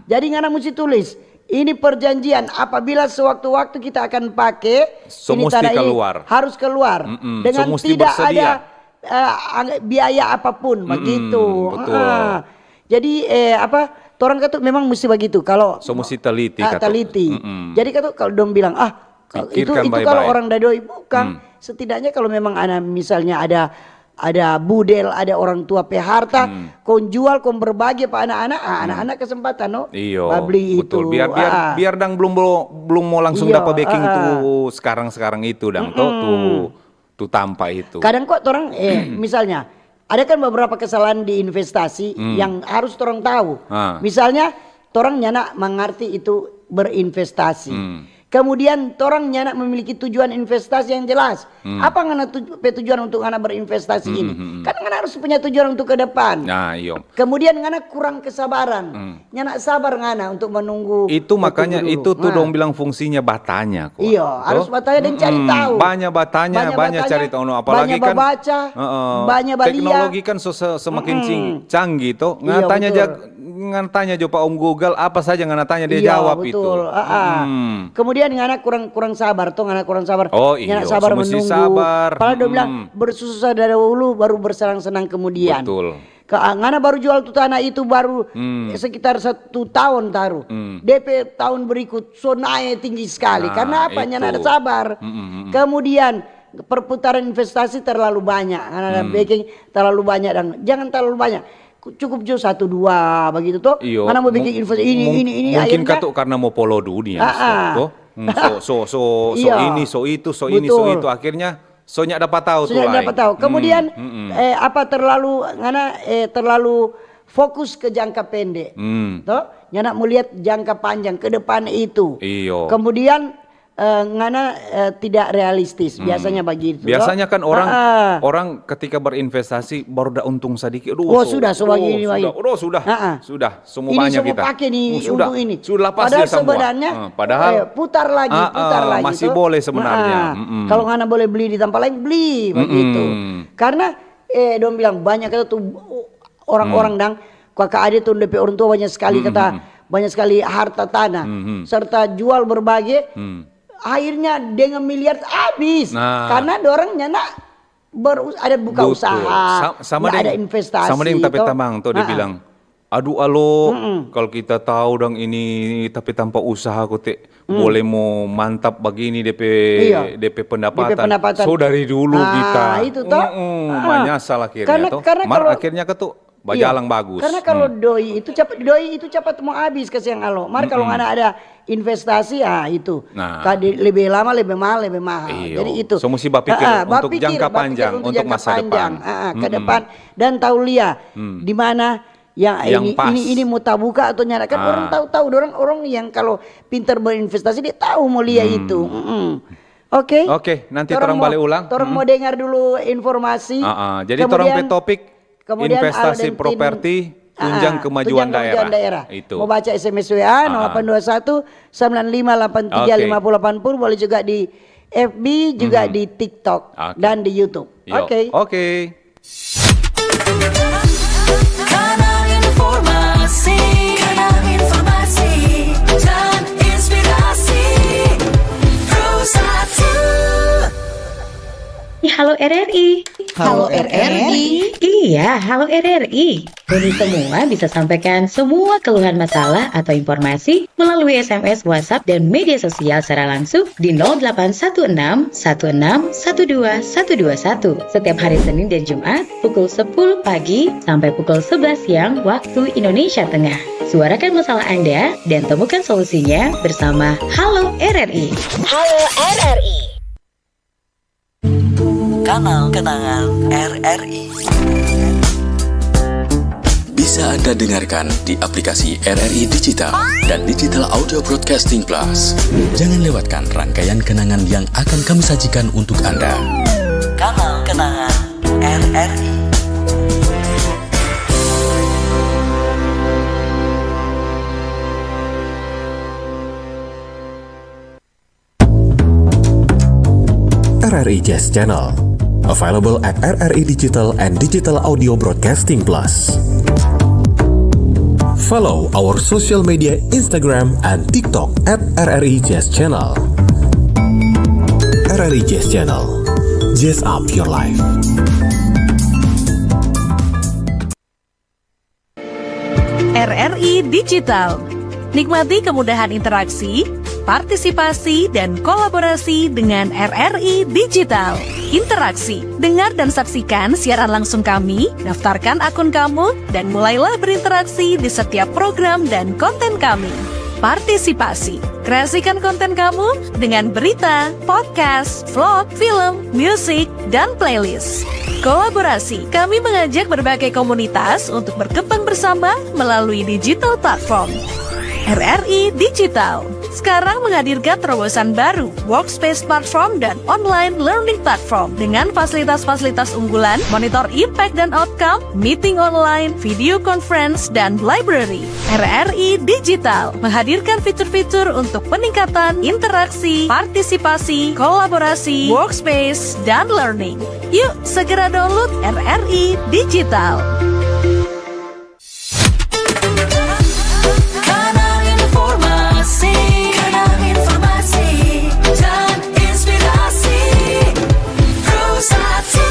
Jadi ngana musti tulis, ini perjanjian, apabila sewaktu-waktu kita akan pake ini tanah ini, harus keluar dengan tidak ada eh, biaya apapun begitu. Jadi eh, apa? Torang katu memang musti bagitu. Kalau so musti teliti, ah, teliti. Jadi katu kalau dong bilang ah itu itu kalau orang dadoi bukan. Setidaknya kalau memang ada misalnya ada ada budel, ada orang tua pe harta, kong jual, kong berbagi pa anak-anak, ah, anak-anak kesempatan no. Iyo, babli betul. Itu. Biar biar ah. Biar dang belum belum mau langsung dapat backing ah. Tuh sekarang sekarang itu dang mm -mm. Tuh tuh. Tu tampa itu. Kadang kok torang eh misalnya ada kan beberapa kesalahan di investasi hmm. Yang harus torang tahu. Ah. Misalnya torang nyanda mangarti itu berinvestasi. Hmm. Kemudian torang nyanda memiliki tujuan investasi yang jelas. Hmm. Apa ngana tuju, pe tujuan untuk ngana berinvestasi hmm, ini? Hmm, hmm. Kan ngana harus punya tujuan untuk ke depan. Nah, iyo. Kemudian ngana kurang kesabaran. Hmm. Nyanda sabar ngana untuk menunggu. Itu makanya itu tuh dong bilang fungsinya batanya kok. Iyo, harus batanya dan cari tahu. Banyak batanya, banyak cari tahu. Apalagi kan baca, banyak balia. Teknologi kan semakin canggih toh. Ngan tanya ja, ngan tanya jo pa Om Google apa saja ngan tanya dia jawab itu. Kemudian ngana kurang kurang sabar toh, ngana kurang sabar. Oh iyo, sabar menunggu. Padahal dong bilang bersusah dahulu baru bersenang-senang kemudian. Betul. Ka, ngana baru jual tu tanah itu baru sekitar satu tahun taru. Depe tahun berikut so nae tinggi skali. Karna apa? Nyanda ada sabar. Kemudian perputaran investasi terlalu banyak. Ngana ada backing terlalu banyak dang. Jangan terlalu banyak. Cukup jo satu dua bagitu to. Ngana mo biking investasi ini ini ini mungkin akhirnya katu karna mo polo dunia to. So so so so ini so itu so ini so itu akhirnya so nya dapa tau tu lai. Dapa tau. Kemudian eh, apa terlalu ngana eh, terlalu fokus ke jangka pende. To? Nyanda mo lihat jangka panjang ke depan itu. Iyo. Kemudian eh, ngana eh, tidak realistis. Biasanya begitu. Biasanya kan orang orang ketika berinvestasi baru da untung sadiki. Aduh, oh, so, sudah so oh, begini sudah. Aduh, sudah. Sudah. Semua banyak kita. Ini semua pakai nih untuk ini. Sudah lepas dia semua. Padahal sebenarnya eh, putar lagi, putar lagi. Masih boleh sebenarnya. Kalau ngana boleh beli di tempat lain, beli begitu. Karena eh dong bilang banyak itu tuh orang-orang dang kaka ade tuh depe orang tua banyak sekali kata banyak sekali harta tanah serta jual berbagai akhirnya dengan miliar habis karena dorang nyanda ber ada buka usaha, sama ada investasi. Sama deng tapi tamang tuh dia bilang Aduh alo, kalau kita tahu dang ini tapi tanpa usaha kote boleh mo mantap bagini depe depe pendapatan. So dari dulu kita. Itu toh. Manyasal akhirnya toh. Mar akhirnya katu Bajalang bagus. Karena kalau doi itu cepat, doi itu cepat mau habis, kasihan Alo. Mar kalau ngana ada investasi, ah, itu. Nah. Kade-, lebih lama, lebih mahal, lebih mahal. Iyo. Jadi itu. So musti bapikir untuk jangka panjang, untuk masa depan. Ah, ah, ke depan. Dan tahu lia di mana yang ini, ini, ini mau tabuka atau nyanda. Kan orang tahu-tahu, orang, orang yang kalau pintar berinvestasi, dia tahu mau lia itu. Mm-mm. Oke. Oke, nanti torang bale ulang. Torang mau dengar dulu informasi. Ah, ah. Jadi torang pe topik investasi properti, tunjang kemajuan daerah. Itu. Mau baca S M S W A, nol delapan dua satu, sembilan lima delapan tiga lima puluh delapan puluh, boleh juga di F B, juga di TikTok, dan di YouTube. Oke. Oke. Kanal informasi, kanal informasi, dan inspirasi. Pro satu. Halo R R I. Halo R R I. Iya, halo R R I. Kami semua bisa sampaikan semua keluhan, masalah atau informasi melalui S M S, WhatsApp, dan media sosial secara langsung di nol delapan satu enam satu enam satu dua satu dua satu setiap hari Senin dan Jumat pukul sepuluh pagi sampai pukul sebelas siang waktu Indonesia Tengah. Suarakan masalah Anda dan temukan solusinya bersama Halo R R I. Halo R R I. Kanal kenangan R R I. Bisa Anda dengarkan di aplikasi R R I Digital dan Digital Audio Broadcasting Plus. Jangan lewatkan rangkaian kenangan yang akan kami sajikan untuk Anda. Kanal kenangan R R I. R R I Jazz Channel. Available at R R I Digital and Digital Audio Broadcasting Plus. Follow our social media, Instagram and TikTok at R R I Jazz Channel. R R I Jazz Channel. Jazz up your life. R R I Digital. Nikmati kemudahan interaksi, partisipasi, dan kolaborasi dengan R R I Digital. Interaksi, dengar dan saksikan siaran langsung kami, daftarkan akun kamu, dan mulailah berinteraksi di setiap program dan konten kami. Partisipasi, kreasikan konten kamu dengan berita, podcast, vlog, film, musik, dan playlist. Kolaborasi, kami mengajak berbagai komunitas untuk berkembang bersama melalui digital platform. R R I Digital sekarang menghadirkan terobosan baru, workspace platform dan online learning platform dengan fasilitas-fasilitas unggulan, monitor impact dan outcome, meeting online, video conference, dan library. R R I Digital menghadirkan fitur-fitur untuk peningkatan interaksi, partisipasi, kolaborasi, workspace, dan learning. Yuk, segera download R R I Digital. Kanal informasi, kanal informasi, dan inspirasi. Pro satu.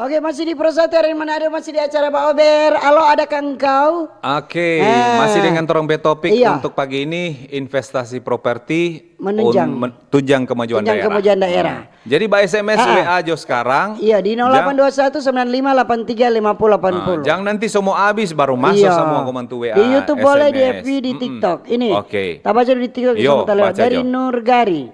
Oke, masih di Pro satu R R I Manado, masih di acara Baober. Alo, adakah engkau? Oke, masih dengan torang pe topik untuk pagi ini, investasi properti, menunjang kemajuan daerah. Jadi ba S M S, W A jo skarang. Iya, di nol delapan dua satu sembilan lima delapan tiga lima puluh delapan puluh. Jang nanti so mo abis baru maso samua komang tu W A, S M S. Di YouTube boleh, di F B, di TikTok. Ini, tabaca di TikTok. Dari Nur Gari.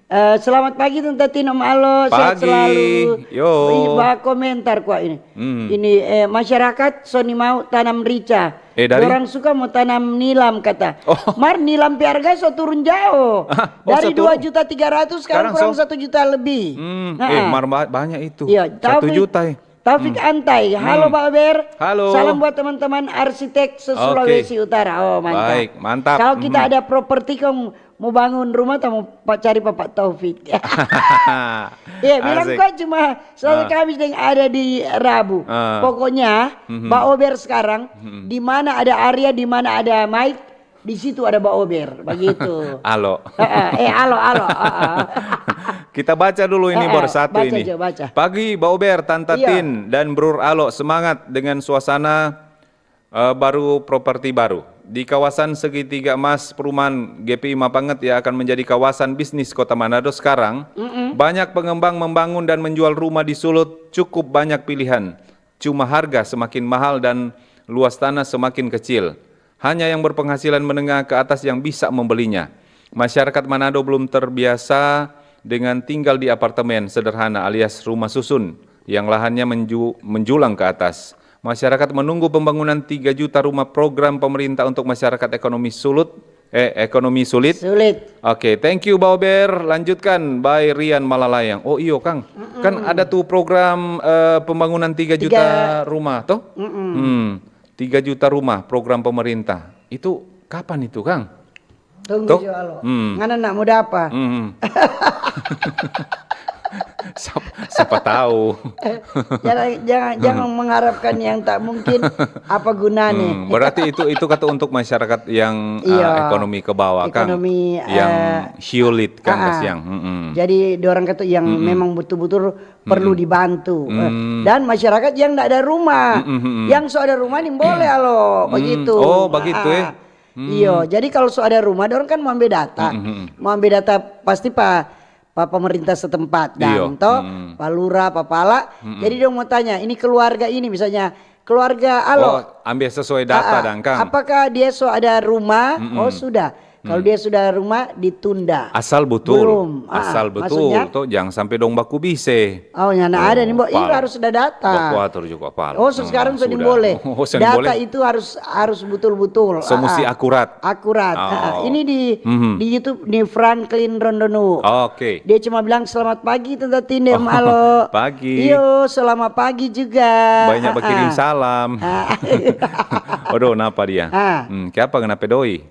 Eh, selamat pagi Tanta Tin, Om Alo, sehat selalu. Pagi. Yo. Ih, ba komentar kwa ini. Ini, eh, masyarakat so nimau tanam rica. Eh, dari? Dorang suka mo tanam nilam, kata. Oh. Mar nilam pe harga so turun jao. Dari dua juta tiga ratus, sekarang kurang satu juta lebih. Hmm, eh, mar ba-, banyak itu. Iya, satu juta, eh. Taufik Antai, halo Baober. Halo. Salam buat teman-teman arsitek se-Sulawesi Utara. Oh, mantap. Baik, mantap. Kalau kita ada properti kong mo bangun rumah, ta mo pa-, cari pa Pak Taufik. Iya, bilang kwa cuma Selasa, Kamis deng ada di Rabu. Pokoknya, Baober sekarang, di mana ada Arya, di mana ada Mike, di situ ada Baober, begitu. Alo. Heeh, eh, alo, alo, heeh. Kita baca dulu ini, Bor, satu ini. Baca jo, baca. Pagi, Baober, Tanta Tin, dan Brur Alo, semangat dengan suasana eh, baru, properti baru. Di kawasan Segitiga Emas, perumahan G P I Mapanget yang akan menjadi kawasan bisnis Kota Manado sekarang, banyak pengembang membangun dan menjual rumah di Sulut, cukup banyak pilihan. Cuma harga semakin mahal dan luas tanah semakin kecil. Hanya yang berpenghasilan menengah ke atas yang bisa membelinya. Masyarakat Manado belum terbiasa dengan tinggal di apartemen sederhana alias rumah susun yang lahannya menju-, menjulang ke atas. Masyarakat menunggu pembangunan tiga juta rumah program pemerintah untuk masyarakat ekonomi sulut, eh, ekonomi sulit. Sulit. Oke, thank you, Baober. Lanjutkan by Rian Malalayang. Oh, iyo, Kang. Kan ada tuh program, eh, pembangunan tiga juta rumah, toh? Hmm, tiga juta rumah program pemerintah. Itu kapan itu, Kang? Tunggu jo, Alo. Hmm. Ngana nak muda apa? Hmm. Siapa, siapa tahu. Jangan, jangan, jangan mengharapkan yang tak mungkin, apa gunanya? Hmm, berarti itu, itu kata untuk masyarakat yang, eh, ekonomi ke bawah, Kang. Ekonomi, yang eh, sulit, Kang, ah, kasiang. Mm-mm. Jadi, dorang kata yang memang betul-betul perlu dibantu. Eh, dan masyarakat yang ndak ada rumah. Mm-mm. Yang so ada rumah nih boleh, Alo, begitu. Oh, begitu, eh. Ah. Iyo, jadi kalau so ada rumah, dorang kan mau ambil data. Mm-mm. Mau ambil data pasti pa, pa pemerintah setempat, dan toh, pa lurah, pa pala. Mm-mm. Jadi dong mau tanya, ini keluarga ini misalnya, keluarga Alo. Oh, ambil sesuai data, ah, ah, dang, Kang. Apakah dia so ada rumah? Mm-mm. Oh, sudah. Kalau dia sudah rumah, ditunda. Asal betul. Belum. Ah, asal betul, maksudnya? Toh, jangan sampai dong baku bise. Oh, nyanda ada nih, Mbok. Ini harus ada data. Baku atur juga, pal. Oh, so sekarang so boleh. Oh, so boleh. Data itu harus, harus betul-betul. So musti akurat. Akurat. Oh. Ah, ah. Ini di, di YouTube nih, Franklin Rondonuwu. Oke. Dia cuma bilang, "Selamat pagi, Tanta Tin deng Om Alo." Pagi. Iyo, selamat pagi juga. Banyak bakirim salam. Ah. Waduh, napa dia? Ah. Hmm, kiapa, kenapa doi?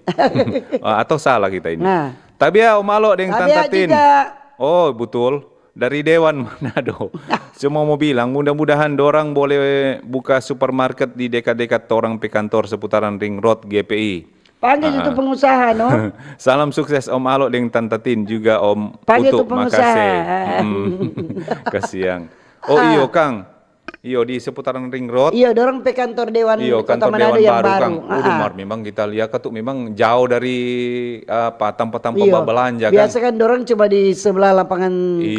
Ah, atau salah kita ini? Nah. Tabia Om Alo deng Tanta Tin. Tabia juga. Oh, betul. Dari Dewan Manado. Cuma mau bilang, mudah-mudahan dorang boleh buka supermarket di dekat-dekat torang pe kantor seputaran Ring Road, G P I. Panggil itu pengusaha, no? Salam sukses Om Alo deng Tanta Tin, juga Om Utu, makase. Panggil itu pengusaha. Mm-mm. Kasiang. Oh, iyo, Kang. Iyo, di seputaran Ring Road. Iyo, dorang pe kantor dewan Kota Manado yang baru, Kang. Iyo, kantor dewan baru, Kang. Waduh, mar, memang kita lia katu memang jao dari, apa, tampa-tampa babalanja, Kang. Biasa kan dorang cuma di sebelah lapangan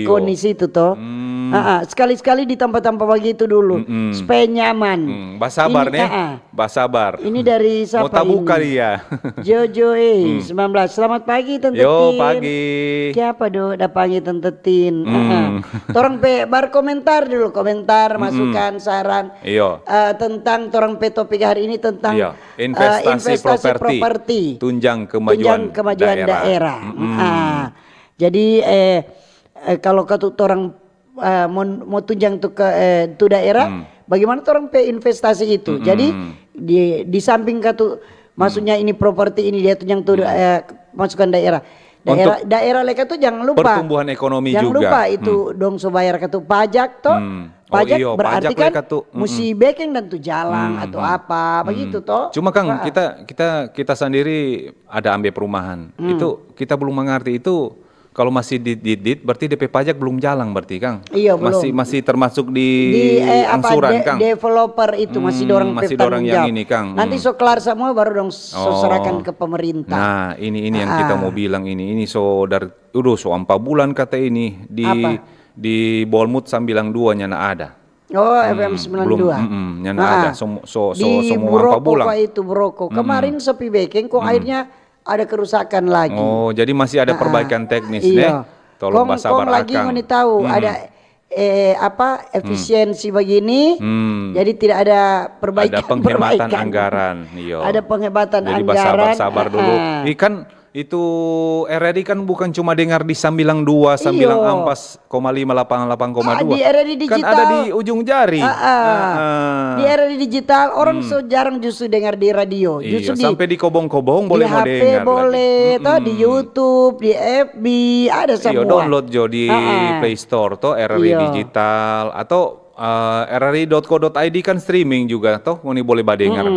KONI situ, to. Hmm. Ah, ah. Sekali-sekali di tampa-tampa bagitu dulu. Mm-mm. Supaya nyaman. Hmm, basabar, ne? Ah, ah. Basabar. Ini dari sapa ini? Mo tabuka dia. Jojo, eh, sembilan belas. Selamat pagi, Tanta Tin. Yo, pagi. Kiapa do, da panggil Tanta Tin? Hmm. Heeh. Torang pe, baru komentar dulu, komentar, masukan, saran, eh, tentang torang pe topik hari ini tentang, eh, investasi properti. Tunjang kemajuan daerah. Tunjang kemajuan daerah. Mm-mm. Ah. Jadi, eh, eh, kalau katu torang eh, mo, mo tunjang tu ke, eh, tu daerah, bagaimana torang pe investasi itu? Jadi, di, di samping katu, maksudnya ini properti ini dia tunjang tu, eh, masukan daerah. Daerah, daerah leka tu jangan lupa. Pertumbuhan ekonomi juga. Jangan lupa itu dong so bayar katu pajak to. Oh, pajak iyo, berarti pajak kan leka tu. Musti bekeng dan tu jalang atau apa, begitu to. Cuma, Kang, kita, kita, kita sendiri ada ambe perumahan. Itu kita belum mengerti itu. Kalau masih dit, dit, dit, berarti depe pajak belum jalang berarti, Kang? Iyo, belum. Masih, masih termasuk di, eh, apa, angsuran, Kang? Developer itu masih dorang pe tanggung jawab. Nanti so kelar semua baru dong so serahkan ke pemerintah. Nah, ini, ini yang kita mau bilang ini. Ini so dari, udah so ampa bulan kata ini di, di Bolmut sambilang dua nyanda ada. Oh, F M sembilan dua. Nyanda ada. So, so, so, di semua ampa bulan. Di Buroko kong itu, Buroko. Kemarin so pi bekeng kong akhirnya ada kerusakan lagi. Oh, jadi masih ada perbaikan teknis, ne? Tolong basabar akang. Kong lagi ngoni tahu, ada, eh, apa, efisiensi begini, jadi tidak ada perbaikan. Ada penghematan anggaran, iyo. Ada penghematan anggaran. Jadi basabar-sabar dulu. Ih, kan itu R R I kan bukan cuma dengar di sambilang dua, sambilang ampas, koma lima, lapangan delapan koma dua. Ah, di R R I digital. Kan ada di ujung jari. Ah, ah. Di R R I digital, orang so jarang justru dengar di radio. Justru di, sampai di kobong-kobong boleh mo dengar lagi. Di H P boleh, to, di YouTube, di F B, ada semua. Iyo, download jo di Play Store, to, R R I digital, atau, eh, R R I dot co dot I D kan streaming juga, to, ngoni boleh badengar.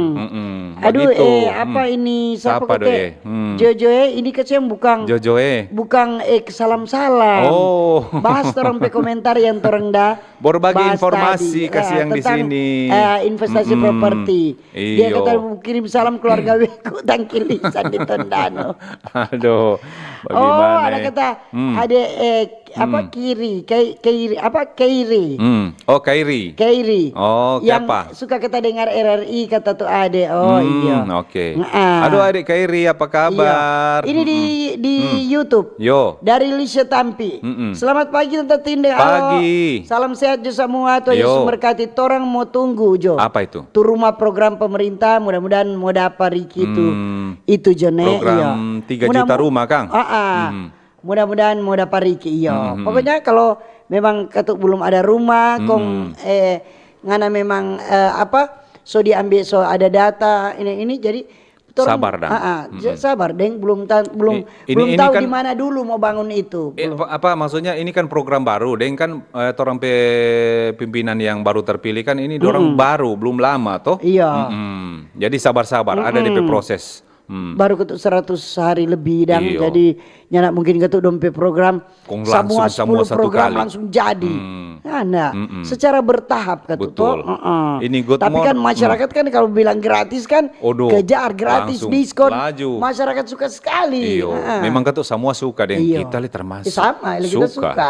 Aduh, eh, apa ini? Sapa do, eh? Jojo, eh, ini kasiang bukang. Jojo, eh. Bukang, eh, salam-salam. Oh. Bahas torang pe komentar yang torang da bahas tadi. Berbagi informasi, kasiang di sini. Eh, tentang, eh, investasi properti. Iyo. Dia kata kirim salam keluarga Weko, Tangkilisan di Tondano. Aduh, bagaimana, eh? Oh, ada kata, ada, eh, apa, kiri, kei-, keiri, apa, keiri. Hmm. Oh, Kairi. Keiri. Oh, Yang kiapa? Suka kita dengar R R I, kata tu ade. Oh, iya. Hmm, oke. Heeh. Aduh, adik Kairi, apa Iya. kabar? Ini di di YouTube. Yo. Dari Lisha Tampi. Mm-mm. Selamat pagi, Tante Tin deng Alo. Pagi. Salam sehat jo samua, Tuhan Yo. Yesus memberkati. Torang mo tunggu jo. Apa itu? Tu rumah program pemerintah, mudah-mudahan mo dapa Riki tu. Hmm. Itu jo ne. Program Iya. tiga juta rumah, kang? Ah, ah. Hmm. Mudah-mudahan mo dapa Riki, iyo. Hmm. Pokoknya kalau memang katu belum ada rumah, kong eh ngana memang eh, apa, so diambil, so ada data ini ini, jadi torang, Sabar dang. Ah, ah, j- sabar deng, belum ta- belum I- ini- belum ini tahu kan di mana dulu mau bangun itu. Eh, Belum. apa, apa maksudnya, ini kan program baru, deng, kan eh, torang pe pimpinan yang baru terpilih kan ini dorang baru, belum lama toh. Iya. Mm-mm. Jadi sabar-sabar, ada depe proses. Hmm. Baru katu seratus hari lebih dang, Iyo. jadi nyanda mungkin katu dong pe program Kong semua langsung, semua sepuluh satu program kali. langsung jadi. Hmm. Nah, Mm-mm. secara bertahap katu Betul. Toh. Heeh. Ini good Tapi kan morning. Masyarakat kan kalau bilang gratis kan Odo, kejar, gratis, langsung, diskon. Laju. Masyarakat suka sekali. Iyo, Heeh. Memang katu samua suka deng Iyo. Kita le termasuk. Ya, sama, lagi kita suka.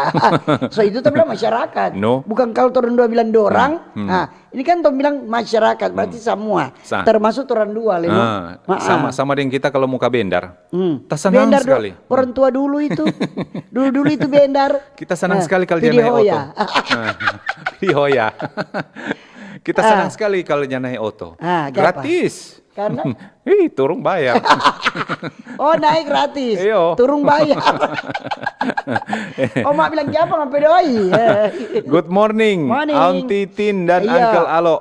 So itu tapi masyarakat. No. Bukan kalau torang dua bilang dorang. Nah, ini kan torang bilang masyarakat, berarti semua. Sa- Termasuk torang dua le, no? Ah, sama sama deng kita kalau muka bendar. Hmm. Ta senang Bendar do- sekali. Orang tua dulu itu. Dulu-dulu itu bendar. Kita senang Ah, sekali kalau pidi dia naik hoya. Oto. Nah, pidi hoya. Kita senang sekali kalau dia naik oto. Ah, kiapa? Gratis. Karena? Ih, turung bayar. Oh, naik gratis. Iyo. Turung bayar. Oh, mak bilang kiapa ngampe doi? Good morning, Morning. Auntie Tin dan Iya. Uncle Alo.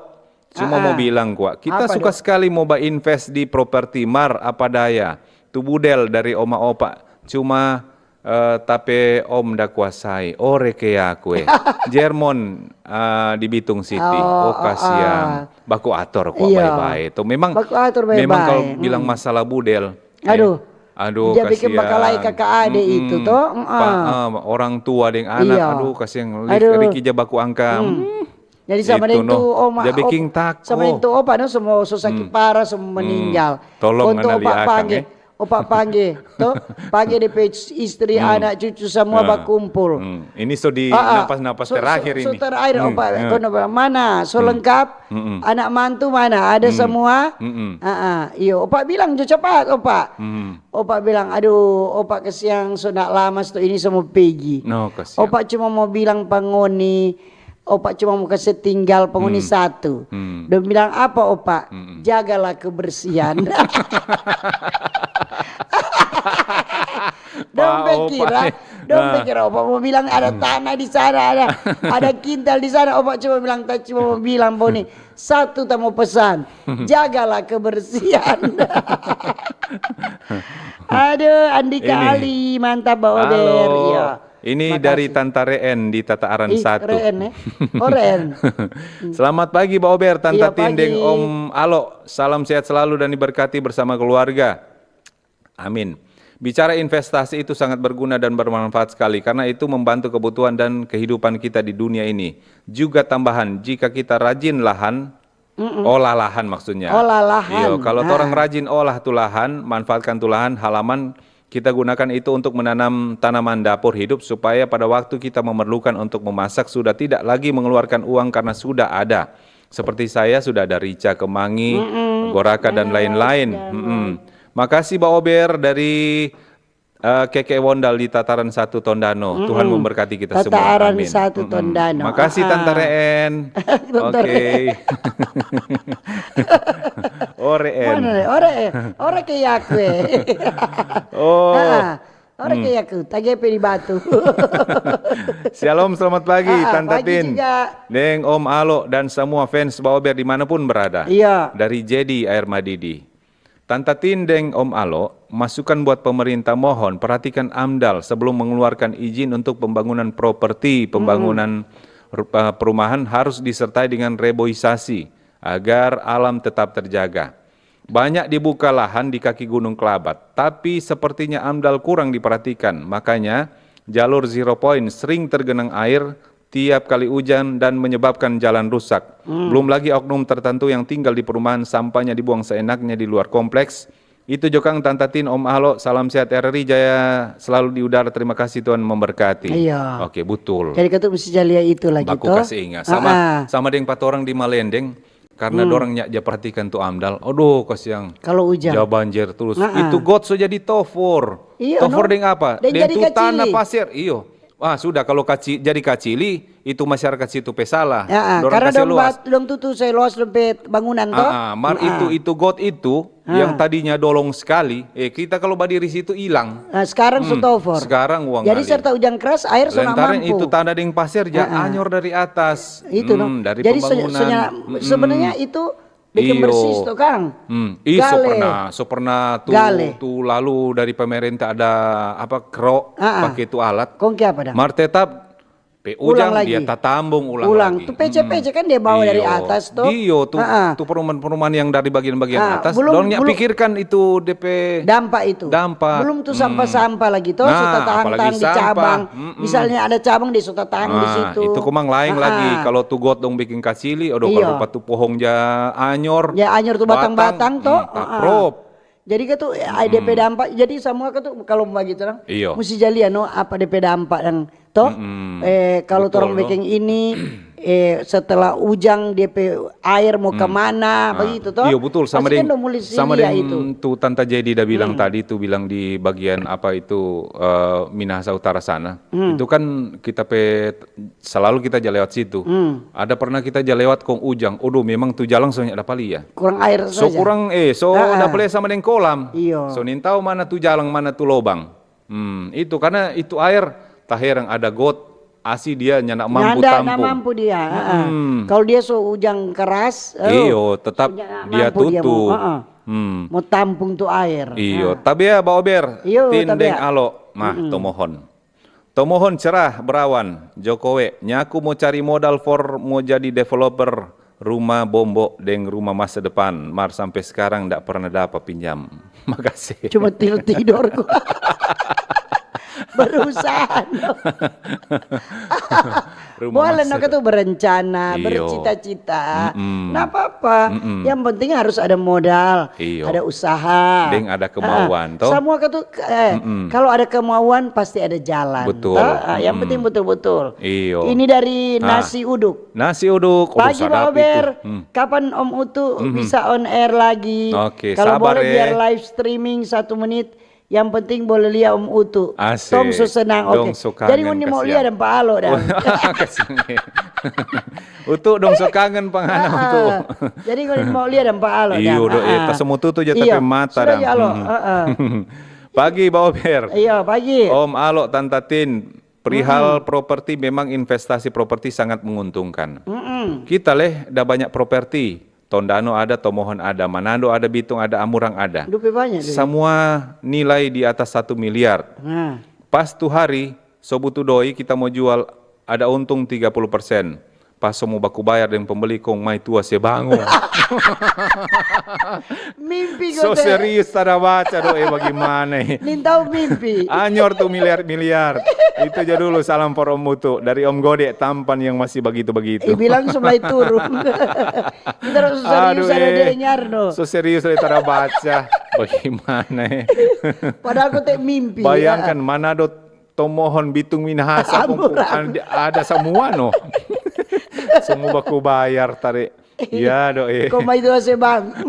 Cuma Ah, mau ah. Bilang kwa. Kita Apa suka do? Sekali mo ba-invest di properti, mar apa daya. Tu budel dari oma opa. Cuma eh, tape om da kuasai. Ore ke aku eh. Jermon eh, di Bitung City. Oh, Oh, kasiang. Baku ator kwa Iya. Bae-bae. Tu memang Baku ator memang bae-bae. Kalau bilang Hmm. Masalah budel. Eh, Aduh. Aduh, Dia bikin kasiang. Bakalai kaka ade itu, toh? Mm-mm. Pa- eh, orang tua deng anak, Iya. Aduh, kasiang. Aduh. Riki ja baku angka. Hmm. Jadi sama Itu, deng tu no. oma, Dia op- bikin tako. Sama deng tu opa, no, semua so saki parah, semua meninggal. Tolong Untuk ngana opa liakang, pangge, eh. Opa pangge, toh? Pangge depe istri, anak, cucu, semua Nah. bakumpul. Hmm. Ini so di Ah, ah. napas-napas So- terakhir so, ini. So terakhir, Hmm, opa, ya. kono bilang, mana? So lengkap? Mm-mm. Anak mantu mana? Ada semua? Mm-mm. Ah, ah. Iyo, opa bilang jo capat, opa. Hmm. Opa bilang, aduh, opa kasiang, so ndak lama sto ini so mo pigi. No, kasiang. Opa cuma mo bilang pa ngoni, opa cuma mo kase tinggal pa ngoni satu. Hmm. Dong bilang apa, opa? Mm-mm. Jagalah kebersihan. Dong Pa pikira, opa. dong Ah. pikira opa mo bilang ada tanah di sana, ada ada kintal di sana. Opa cuma bilang, ta cuma mo bilang pa ngoni, satu ta mo pesan, jagalah kebersihan. Aduh, Andika Ini. Ali, mantap, Ba Ober. Halo. Iya. Ini Makasih. Dari Tanta Reen di Tataaran Ih, satu. Reen, eh? Oh, Reen. Selamat pagi, Ba Ober, Tanta Iya, Tin deng pagi. Om Alo. Salam sehat selalu dan diberkati bersama keluarga. Amin. Bicara investasi itu sangat berguna dan bermanfaat sekali karena itu membantu kebutuhan dan kehidupan kita di dunia ini. Juga tambahan, jika kita rajin lahan, olah lahan maksudnya. Olah lahan. Iyo, kalau Nah. torang rajin olah tu lahan, manfaatkan tu lahan halaman, kita gunakan itu untuk menanam tanaman dapur hidup supaya pada waktu kita memerlukan untuk memasak sudah tidak lagi mengeluarkan uang karena sudah ada. Seperti saya sudah ada rica, kemangi, goraka dan lain-lain. Mm-mm. Makasih Ba Ober dari eh, Keke Wondal di Tataran Satu Tondano. Tuhan memberkati kita semua. Tataran Amin. Satu Mm-mm. Tondano. Makasih Ah, Tanta ah. Reen. Tanta Oke. Reen. Ore en. Mana, ore, ore ke yaku, eh. Oh. Ah, ore ke yaku, tagepe di batu. Shalom, selamat pagi Ah, ah, Tanta pagi Tin. Juga. Deng Om Alo dan semua fans Ba Ober dimanapun berada. Iya. Dari Jedi Air Madidi. Tanta Tin deng Om Alo, masukan buat pemerintah, mohon perhatikan AMDAL sebelum mengeluarkan izin untuk pembangunan properti, pembangunan ru- eh, perumahan harus disertai dengan reboisasi agar alam tetap terjaga. Banyak dibuka lahan di kaki Gunung Kelabat, tapi sepertinya AMDAL kurang diperhatikan. Makanya, jalur zero point sering tergenang air tiap kali hujan dan menyebabkan jalan rusak. Belum lagi oknum tertentu yang tinggal di perumahan, sampahnya dibuang seenaknya di luar kompleks, Itu jo kang Tanta Tin, Om Alo, salam sehat R R I Jaya selalu di udara. Terima kasih, Tuhan memberkati. Iya. Oke, betul. Jadi katu mesti jalia itu lagi, baku toh? Kasih ingat. Sama, ah, sama deng patorang di Malendeng, karena, hmm, dorang nya ja perhatikan tu amdal. Aduh, kasiang. Kalau ujang. Ja banjir terus. Ah, ah. Itu got so jadi tofor. Iya, tofor no? Deng apa? Deng jadi tu tanah kacili. Pasir, iyo. Ah, sudah, kalau kaci-, jadi kacili, itu masyarakat situ pe salah. Ya, ah, dorang karena kase dong luas. Bat-, dong tutu se luas dong pe bangunan, toh? Ah, ah, mar, ah, itu, itu got itu, ah, yang tadinya dolong sekali, eh, kita kalau badiri situ hilang. Ah, sekarang, hmm, so tofor. Sekarang uang. Jadi ngalir. Serta ujang keras, air so nggak mampu. Lantaran itu tanah deng pasir ja, ah, ah, anyor dari atas. Itu, no? Hmm, dari jadi se-, pembangunan. Senya-, mm-mm, sebenarnya itu bikin, iyo, bersih tu, kang. Hmm. Ih, so pernah, so pernah tu, gale, tu lalu dari pemerintah ada apa, kro, ah, ah, pake tu alat. Kong ke apa dang? Mar tetap pe ujang lagi. Ulang dia tatambung ulang lagi. Ulang. Tu pece-pece kan dia bawa dari atas tu. Iyo, tu, ah, ah, tu perumahan-perumahan yang dari bagian-bagian, ah, atas. Belum, dong nya belum pikirkan itu depe dampak itu. Dampak. Belum tu, hmm, sampah-sampah lagi tu, nah, so tatahang-tahang di cabang. Apalagi sampah. Mm-mm. Misalnya ada cabang, dia so tatahang di situ. Nah, itu komang lain lagi. Ah, ah. Kalau tu got dong bikin kacili, aduh, iyo, kalau rupa tu pohong ja anyor, ja anyor tu batang, batang-batang to, hmm, ah, ah, taprop. Jadi katu, eh, depe dampak, jadi samua katu kalau bagitu dang, iyo, musti ja lia no apa depe dampak dang to. Mm-mm. Eh, kalau torang, betul, no, biking ini, eh, setelah ujang depe air mo, hmm, kemana, ah, bagitu to. Iyo, betul, sama deng, pasti kan dong musti lia itu. Sama deng tu Tanta Jedi da bilang, hmm, tadi tu, bilang di bagian apa itu, eh, Minahasa Utara sana. Hmm. Itu kan kita pe selalu kita ja lewat situ. Hmm. Ada pernah kita ja lewat kong ujang, odoh, memang tu jalang so nyanda dapa lia. Kurang air saja. So kurang, eh, so, ah, ah, dapa lia sama deng kolam. Iyo. So nintau mana tu jalang, mana tu lobang. Hmm, itu karena itu air taherang ada got, asi dia nyanda mampu tampung. Nyanda, nyanda mampu dia, ah, ah. Hmm. Kalau dia so ujang keras, oh, iyo, tetap nyanda dia mampu dia tutup. Mo, ah, ah. Hmm. Mo tampung tu air. Iyo, ah, tabea baober, iyo, tin deng tabea. Alo, mah, mm-mm, tomohon. Tomohon cerah berawan, Jokowe, nyaku mo cari modal for mo jadi developer rumah bombo deng rumah masa depan, mar sampe skarang nda pernah dapa pinjam. Makase. Cuma tidor-tidor ko. Berusaha no. Rumah masa depan. Boleh no katu berencana, iyo, bercita-cita. Mm-mm. Nda apa-apa. Mm-mm. Yang penting harus ada modal, iyo, ada usaha. Deng ada kemauan, ah, to? Samua katu, eh, mm-mm, kalau ada kemauan pasti ada jalan, betul, to? Ah, yang, mm-mm, penting betul-betul. Iyo. Ini dari, ah, Nasi Uduk. Nasi Uduk. Aduh, pagi, sadap Baober. Itu. Hmm. Kapan Om Utu, mhm, bisa on air lagi? Oke, sabar, eh. Kalau boleh biar live streaming satu menit. Yang penting boleh lia Om Utu. Asik. Tong so senang, oke. Dong so kangen. Jadi ngoni mo lia deng Pa Alo dang. Kasiang. Utu dong so kangen pa ngana, Utu. Ah, ah. Jadi ngoni mo lia deng Pa Alo dang. Iyo, do, eh, ah, ah, tasomo tutu ja, iyo, tapi mata sudah dang. Ja, Alo. Hmm. Ah, ah. Pagi, Baober. Iyo, pagi. Om Alo, Tanta Tin. Perihal, mm-mm, properti, memang investasi properti sangat menguntungkan. Mm-mm. Kita leh da banyak properti. Tondano ada, Tomohon ada, Manado ada, Bitung ada, Amurang ada. Dupe banyak deh. Samua nilai di atas satu miliar. Nah. Pas tu hari, so butuh doi, kita mo jual, ada untung tiga puluh persen. Pas so mo baku bayar deng pembeli, kong mai tua se bangun. Mimpi ko. So te serius, tada baca do, eh, bagimana, eh? Nintau mimpi. Anyor tu miliar-miliar. Itu ja dulu, salam for Om Utu. Dari Om Gode tampan yang masih bagitu-bagitu. Eh, bilang so mulai turun. Kita harus serius. Aduh, ada, eh, dengar, no. So serius, eh, tada baca. Bagimana, eh? Padahal ko te mimpi, bayangkan, ya. Manado, Tomohon, Bitung, Minahasa, Amurang. Kong ada samua, no. Samua baku bayar, tare. Iya, do, eh. Kong mai tua se bangun.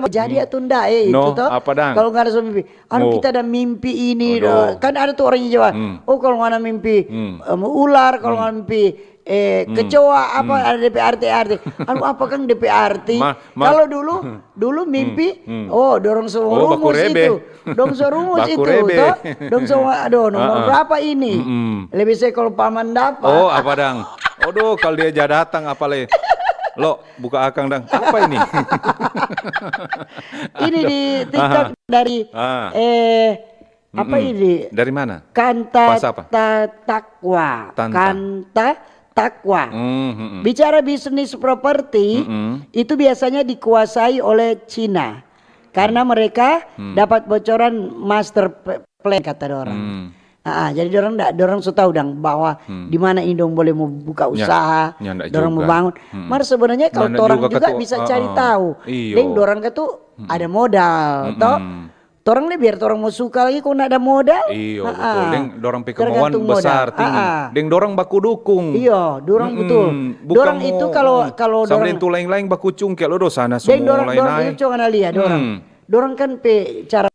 Jadi, hmm, atau ndak, eh, no, itu toh? Apa dang? Kalau ngana so mimpi, anu, oh, kita ada mimpi ini, aduh, do. Kan ada tuh orang yang jawab, hmm, "Oh, kalau ngana mimpi, hmm, em, ular, kalau, hmm, ngana mimpi, eh, hmm, kecoa, apa, hmm, ada depe arti-arti." Anu, apa kan depe arti? Ma-, ma-, kalau dulu, hmm, dulu mimpi, hmm, hmm, oh, dorong so, oh, rumus baku rebe itu. Dong so rumus itu, baku rebe, toh? Dong so, aduh, nomor, ah, ah, berapa ini? Mm-mm. Lebih saya kalau paman dapat. Oh, apa dang? Aduh, kalau dia ja datang, apa le? Lo, buka akang dang. Apa ini? Ini di TikTok. Aduh. Dari, ah, eh, apa, mm-mm, ini? Dari mana? Kanta, pas apa? Ta-, Takwa. Tanta. Kanta Takwa. Mm, mm-mm. Bicara bisnis properti, mm-mm, itu biasanya dikuasai oleh Cina. Karena, hmm, mereka, hmm, dapat bocoran master p-, plan, kata dorang. Hmm. Ah, jadi dorang nda, dorang so tau dang bahwa di mana ini dong boleh mo buka usaha, nyanda dorang mo bangun. Mar sebenarnya kalau torang juga bisa cari tau, deng dorang katu ada modal, to? Torang ni biar torang mo suka lagi kong nda ada modal. Iyo, betul. Deng dorang pe kemauan besar, tinggi. Deng dorang baku dukung. Iyo, dorang betul. Dorang itu kalau, kalau sama deng tu laeng-laeng baku cungke lo do sana semua laeng-laeng. Deng dorang, dorang itu cuma na lia dorang. Dorang kan pe cara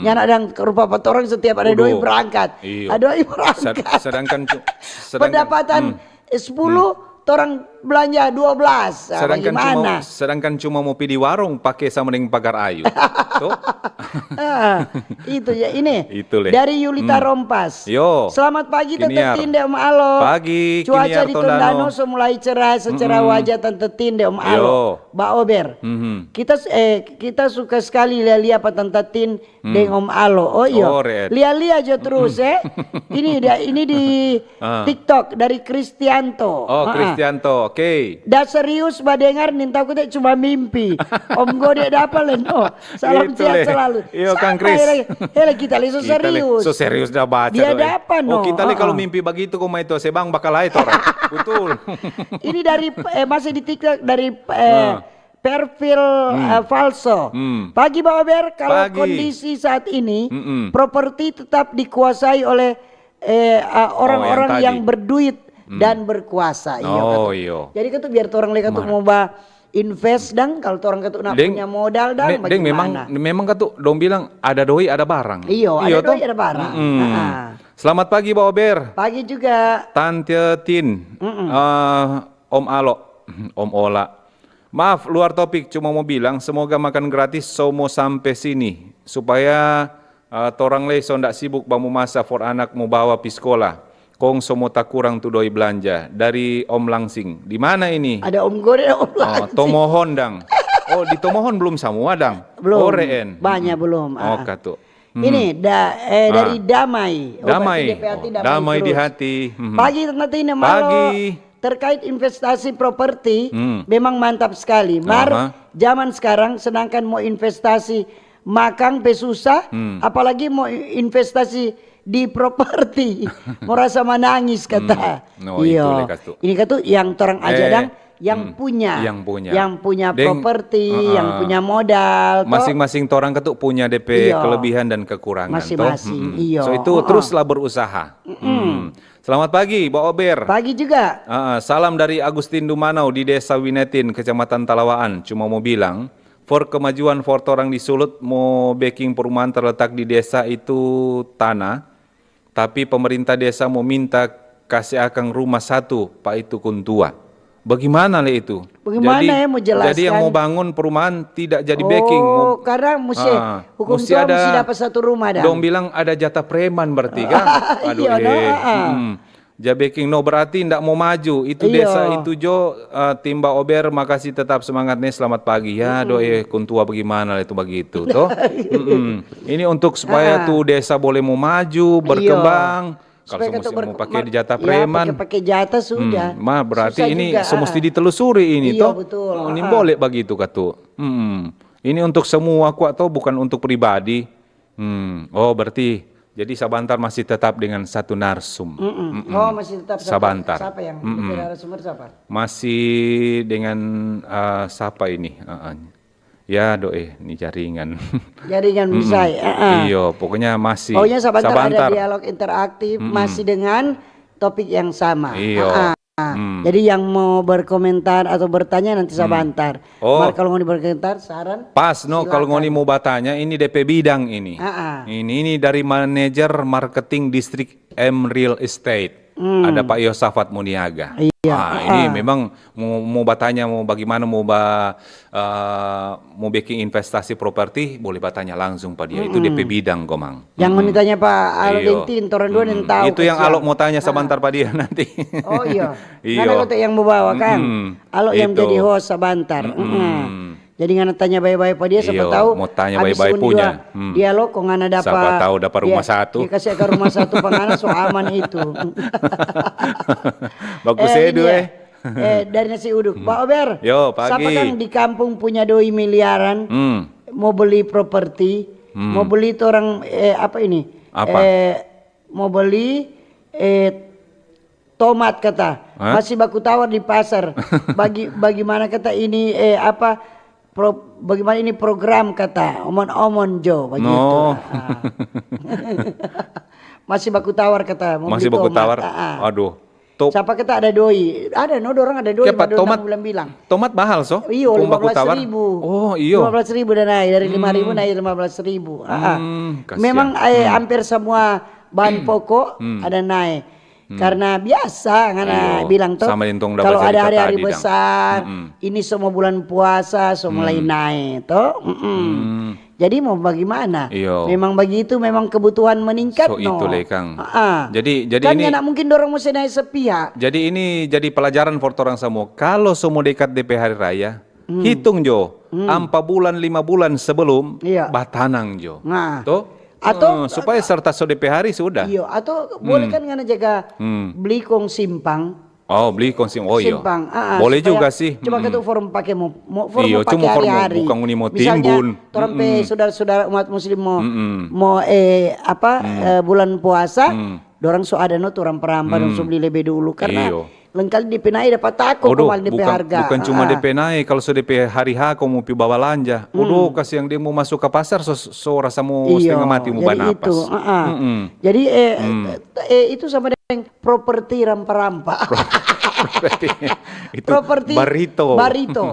Nyanda dang rupa pa torang setiap ada doi berangkat. Iyo. Ada doi berangkat. Sedangkan cu-, sedangkan, pendapatan sepuluh, torang belanja dua belas. Ah, sedangkan cuma, sedangkan cuma mo pi di warung pake sama deng pagar ayu. Tuh. Ah, itu ya, ini. Itu le. Dari Yulita Rompas. Yo. Selamat pagi, Tante Tin deng Om Alo. Pagi. Cuaca di Tondano so mulai cerah, secerah wajah Tante Tin deng Om Alo. Ba Ober. Kita s-, eh, kita suka skali lia-lia pa Tanta Tin deng Om Alo. Oh iyo. Lia-lia jo trus, eh. Ini dia, ini di TikTok dari Kristianto. Oh, Kristianto. Oke. Da serius badengar, nintau kute cuma mimpi. Om Gode dapa le no. Salam sehat selalu. Iyo, Kang Kris. Hele, kita le so serius. So serius da baca. Dia dapa no. Oh, kita le kalu mimpi bagitu kong mai tu sebang bakal lai torang. Betul. Ini dari, eh, masih di TikTok dari, eh, Perfil, eh, falso. Pagi, Ba Ober, kalau kondisi saat ini, properti tetap dikuasai oleh, eh, eh, orang-orang yang berduit dan berkuasa. Iyo, katu. Jadi katu biar torang le katu mo ba invest dang, kalau torang katu na punya modal dang, deng memang, memang katu dong bilang ada doi ada barang. Iyo, ada doi ada barang. Selamat pagi, Ba Ober. Pagi juga. Tante Tin, eh, Om Alo, Om Ola. Maaf, luar topik, cuma mo bilang, semoga makan gratis so mo sampe sini, supaya, eh, torang lei so nda sibuk bamomasa for anak mo bawa pi skola, kong so mo takurang tu doi blanja. Dari Om Langsing. Di mana ini? Ada Om Gode, Om Langsing. Tomohon dang. Oh, di Tomohon belum samua dang? Belum. Oh, reen. Banya belum. Oh, katu. Ini da-, eh, dari Damai. Oh, Damai. Berarti dia pe hati damai di hati. Pagi, Tante Tin deng Om Alo. Pagi. Terkait investasi properti, memang mantap skali. Mar, zaman skarang sedangkan mo investasi makang pe susah, apalagi mo i-, investasi di properti. Mo rasa manangis kata. No, itu le katu. Ini katu yang torang aja dang, yang punya. Yang punya. Yang punya properti, yang punya modal, to. Masing-masing torang katu punya depe kelebihan dan kekurangan, to. Masing-masing, iyo. So, itu teruslah berusaha. Selamat pagi, Ba Ober. Pagi juga. Heeh, salam dari Agustin Dumanau di Desa Winetin, Kecamatan Talawaan. Cuma mo bilang, for kemajuan for torang di Sulut mo beking perumahan terletak di desa itu tanah, tapi pemerintah desa mo minta kase akang rumah satu pa itu kuntua. Bagimana le itu? Bagimana ya mo jelaskan? Jadi yang mo bangun perumahan tidak jadi beking. Oh, karena musti, hukum Tuhan musti dapa satu rumah dang. Dong bilang ada jatah preman berarti kan? Aduh, iyo, no, eh. Ja beking, no, berarti ndak mo maju. Itu desa itu jo, eh, Timba Ober, makasih, tetap semangat nih, selamat pagi. Ya, doi kuntua bagimana le itu bagitu, toh? Ini untuk supaya tu desa boleh mo maju, berkembang. Kalau so musti mo pake di jatah preman, pake jatah sudah. Ma, berarti ini so musti ditelusuri ini, toh? Betul. Ini boleh bagitu, katu. Ini untuk semua kwa, toh, bukan untuk pribadi. Oh, berarti jadi sabantar masih tetap dengan satu narsum. Oh, masih tetap satu. Sabantar. Sapa yang narasumber, sapa? Masih dengan, eh, sapa ini? Ya, doi, ni jaringan. Jaringan misai, heeh. Iyo, pokoknya masih. Pokoknya sabantar ada dialog interaktif, masih dengan topik yang sama. Iyo. Jadi yang mau berkomentar atau bertanya nanti sabantar. Oh. Mar kalau mau berkomentar, saran, pas, no, kalau ngoni mau batanya, ini depe bidang ini. Ini, ini dari manajer marketing distrik M Real Estate. Ada Pak Yosafat Muniaga. Iya. Ah, ini memang mau, mau batanya, mau bagaimana, mau ba, eh, mau bikin investasi properti, boleh batanya langsung pa dia. Itu depe bidang, komang. Jangan ditanya pa Alo deng Tin, torang dua yang tahu. Itu yang Alo mau tanya sabantar pa dia nanti. Oh, iya. Iya. Ngana kata yang mau bawa, kan? Alo yang jadi host sabantar. Jadi ngana tanya bae-bae pa dia, sapa tahu mau tanya bae-bae punya. Dia lo kong ngana dapa, sapa tahu dapa rumah satu. Dia kasih ke rumah satu pa ngana, so aman itu. Bagus eh, eh, dua, ini ya. Eh. Eh, dari nasi uduk. Hmm. Pak Ober, yo, pagi. Siapa kan di kampung punya doi miliaran, hmm, mau beli properti, hmm, mau beli torang, eh, apa ini? Apa? Eh, mau beli, eh, tomat kata. Hah? Masih baku tawar di pasar. Bagi-, bagaimana kata ini, eh, apa, pro-, bagaimana ini program kata, omon-omon jo, begitu. No. Ah. Masih baku tawar kata, mau beli tomat. Masih baku tawar? Ah, ah. Aduh. Top. Siapa kata ada doi? Ada, no, dorang ada doi, tomat bilang-bilang. Tomat mahal, so? Iyo, lima belas ribu. Oh, iyo. Lima belas ribu dan naik, dari lima ribu naik lima belas ribu. Ah, ah. Hmm, kasihan. Memang, eh, hmm, hampir semua bahan pokok ada naik. Hmm. Karena biasa, ngana bilang to, sama deng tong da bacarita tadi, dang. Kalau ada hari-hari besar, ini semua bulan puasa, semua mulai naik, to. Mm-mm. Hmm. Jadi mau bagaimana? Iyo. Memang begitu, memang kebutuhan meningkat, no. So itu le, kang. Ah, ah. Jadi, jadi kan ini nyanda mungkin dorang musti naik sepihak. Jadi ini jadi pelajaran for torang samua. Kalau so mo dekat depe hari raya, hmm, hitung jo, hmm, ampa bulan, lima bulan sebelum, iya, batanang jo. Nah. To? Atau, eh, supaya serta so depe hari sudah. Iyo, atau boleh kan ngana jaga beli kong simpang. Oh, beli kong simpang. Oh, iyo. Simpang, ah, ah, boleh juga sih. Cuma katu forum pake mo, mo, forum iyo, mo pake cuma forum mo hari-hari. Bukan ngoni mo timbun. Misalnya, torang pe saudara-saudara umat muslim mo, mo, eh, apa, eh, bulan puasa, dorang so ada no tu rampa-rampa, dong so beli lebe dulu karena iyo. Lengkali depe nae dapa tako kong depe harga. Bukan cuma depe nae, kalu so depe hari H kong mo pi babalanja. Odo, kasiang dia mo maso ka pasar, so, so rasa mo stenga mati mo banapas. Iyo, jadi itu, ah, ah. Jadi, eh, eh, itu sama deng properti rampa-rampa. Properti itu properti barito. Barito.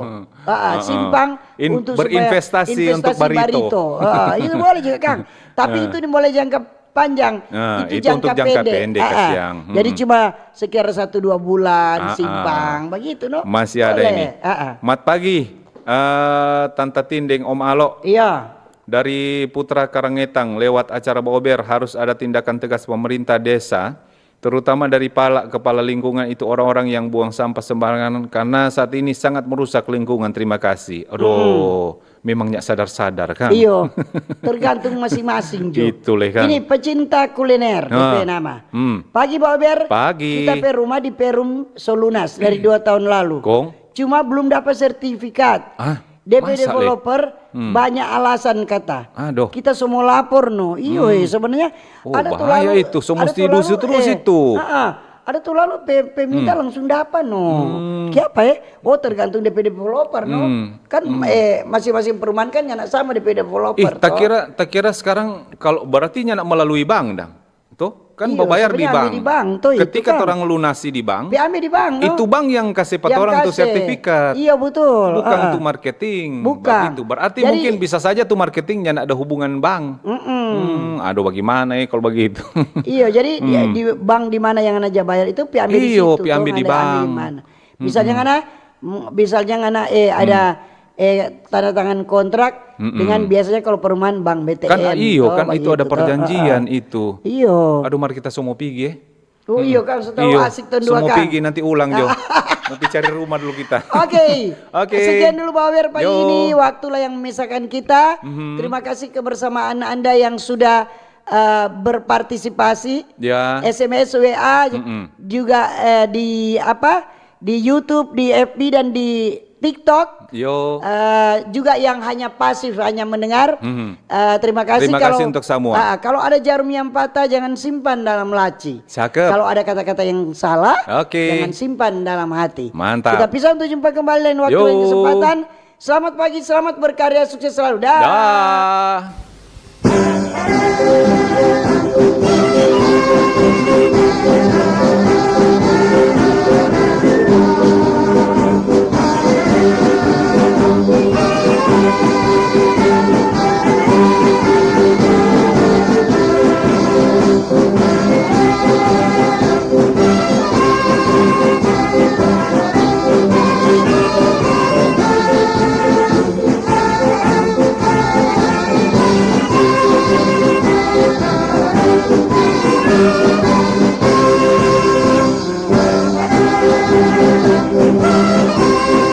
Ah, ah, simpang untuk supaya berinvestasi untuk investasi barito. Barito. Ah, itu boleh juga, kang. Tapi itu boleh jangka panjang. Nah, itu untuk jangka pendek, kasiang. Jadi cuma sekitar satu dua bulan, simpang, begitu, no? Masih ada ini. Boleh. Ah, ah. Mat pagi, eh, Tanta Tin deng Om Alo. Iya. Dari Putra Karangetang, lewat acara Baober, harus ada tindakan tegas pemerintah desa, terutama dari pala-, kepala lingkungan itu, orang-orang yang buang sampah sembarangan, karena saat ini sangat merusak lingkungan. Terima kasih. Aduh. Memang nyak sadar-sadar, kan? Iyo, tergantung masing-masing jo. Itu le, kan? Ini pecinta kuliner, depe nama. Hmm. Pagi, Baober. Pagi. Kita pe rumah di Perum so lunas dari dua tahun lalu. Kong? Cuma belum dapat sertifikat. Ah, depe masa le? Developer banyak alasan kata. Aduh. Kita so mo lapor no. Iyo, eh, sebenarnya Oh, ada tu bahaya lalu, itu, so ada musti tu dusu lalu, terus eh, itu. Ah, ah. Ada tu lalu pe-, peminta langsung dapa no. Hmm. Kiapa, eh? Oh, tergantung depe developer no. Hmm. Kan, eh, masing-masing perumahan kan nyanda sama depe developer. Ih, to. Takira, takira sekarang kalau berarti nyanda melalui bank dang. Toh, kan iyo, babayar di sebenarnya bank. Ambil di bank, toh, itu kan. Ketika torang lunasi di bank, pe ambil di bank, no? Itu bank yang kase pa torang tu sertifikat. Yang kase. Iya, betul. Bukan tu marketing. Bukan. Bagitu. Berarti jadi mungkin bisa saja tu marketing nyanda ada hubungan bank. Mm-mm. Hmm, aduh, bagaimana ya kalau begitu? Iya, jadi di, di bank di mana yang ngana ja bayar itu, pi ambil di situ, pi ambil di bank. Misalnya ngana, m-, misalnya ngana, eh, ada, eh, tanda tangan kontrak dengan biasanya kalau perumahan bank B T N, kan, iyo, kan itu ada perjanjian itu. Iyo. Aduh, mari kita so mo pigi, eh. Oh, iyo, kan so tau asik tong dua, kan. So mo pigi nanti ulang jo. Mo pi cari rumah dulu kita. Oke. Oke. Sekian dulu, Baober, pagi ini. Waktulah yang memisahkan kita. Terima kasih kebersamaan Anda yang sudah, eh, berpartisipasi. Ya. S M S, W A, juga, eh, di apa? Di YouTube, di F B, dan di TikTok. Yo. Eh, juga yang hanya pasif, hanya mendengar. Eh, terima kasih. Terima kasih untuk semua. Ah, kalau ada jarum yang patah, jangan simpan dalam laci. Cakep. Kalau ada kata-kata yang salah, jangan simpan dalam hati. Mantap. Kita pisah untuk jumpa kembali lain waktu, lain kesempatan. Selamat pagi, selamat berkarya, sukses selalu. Dah. Dah.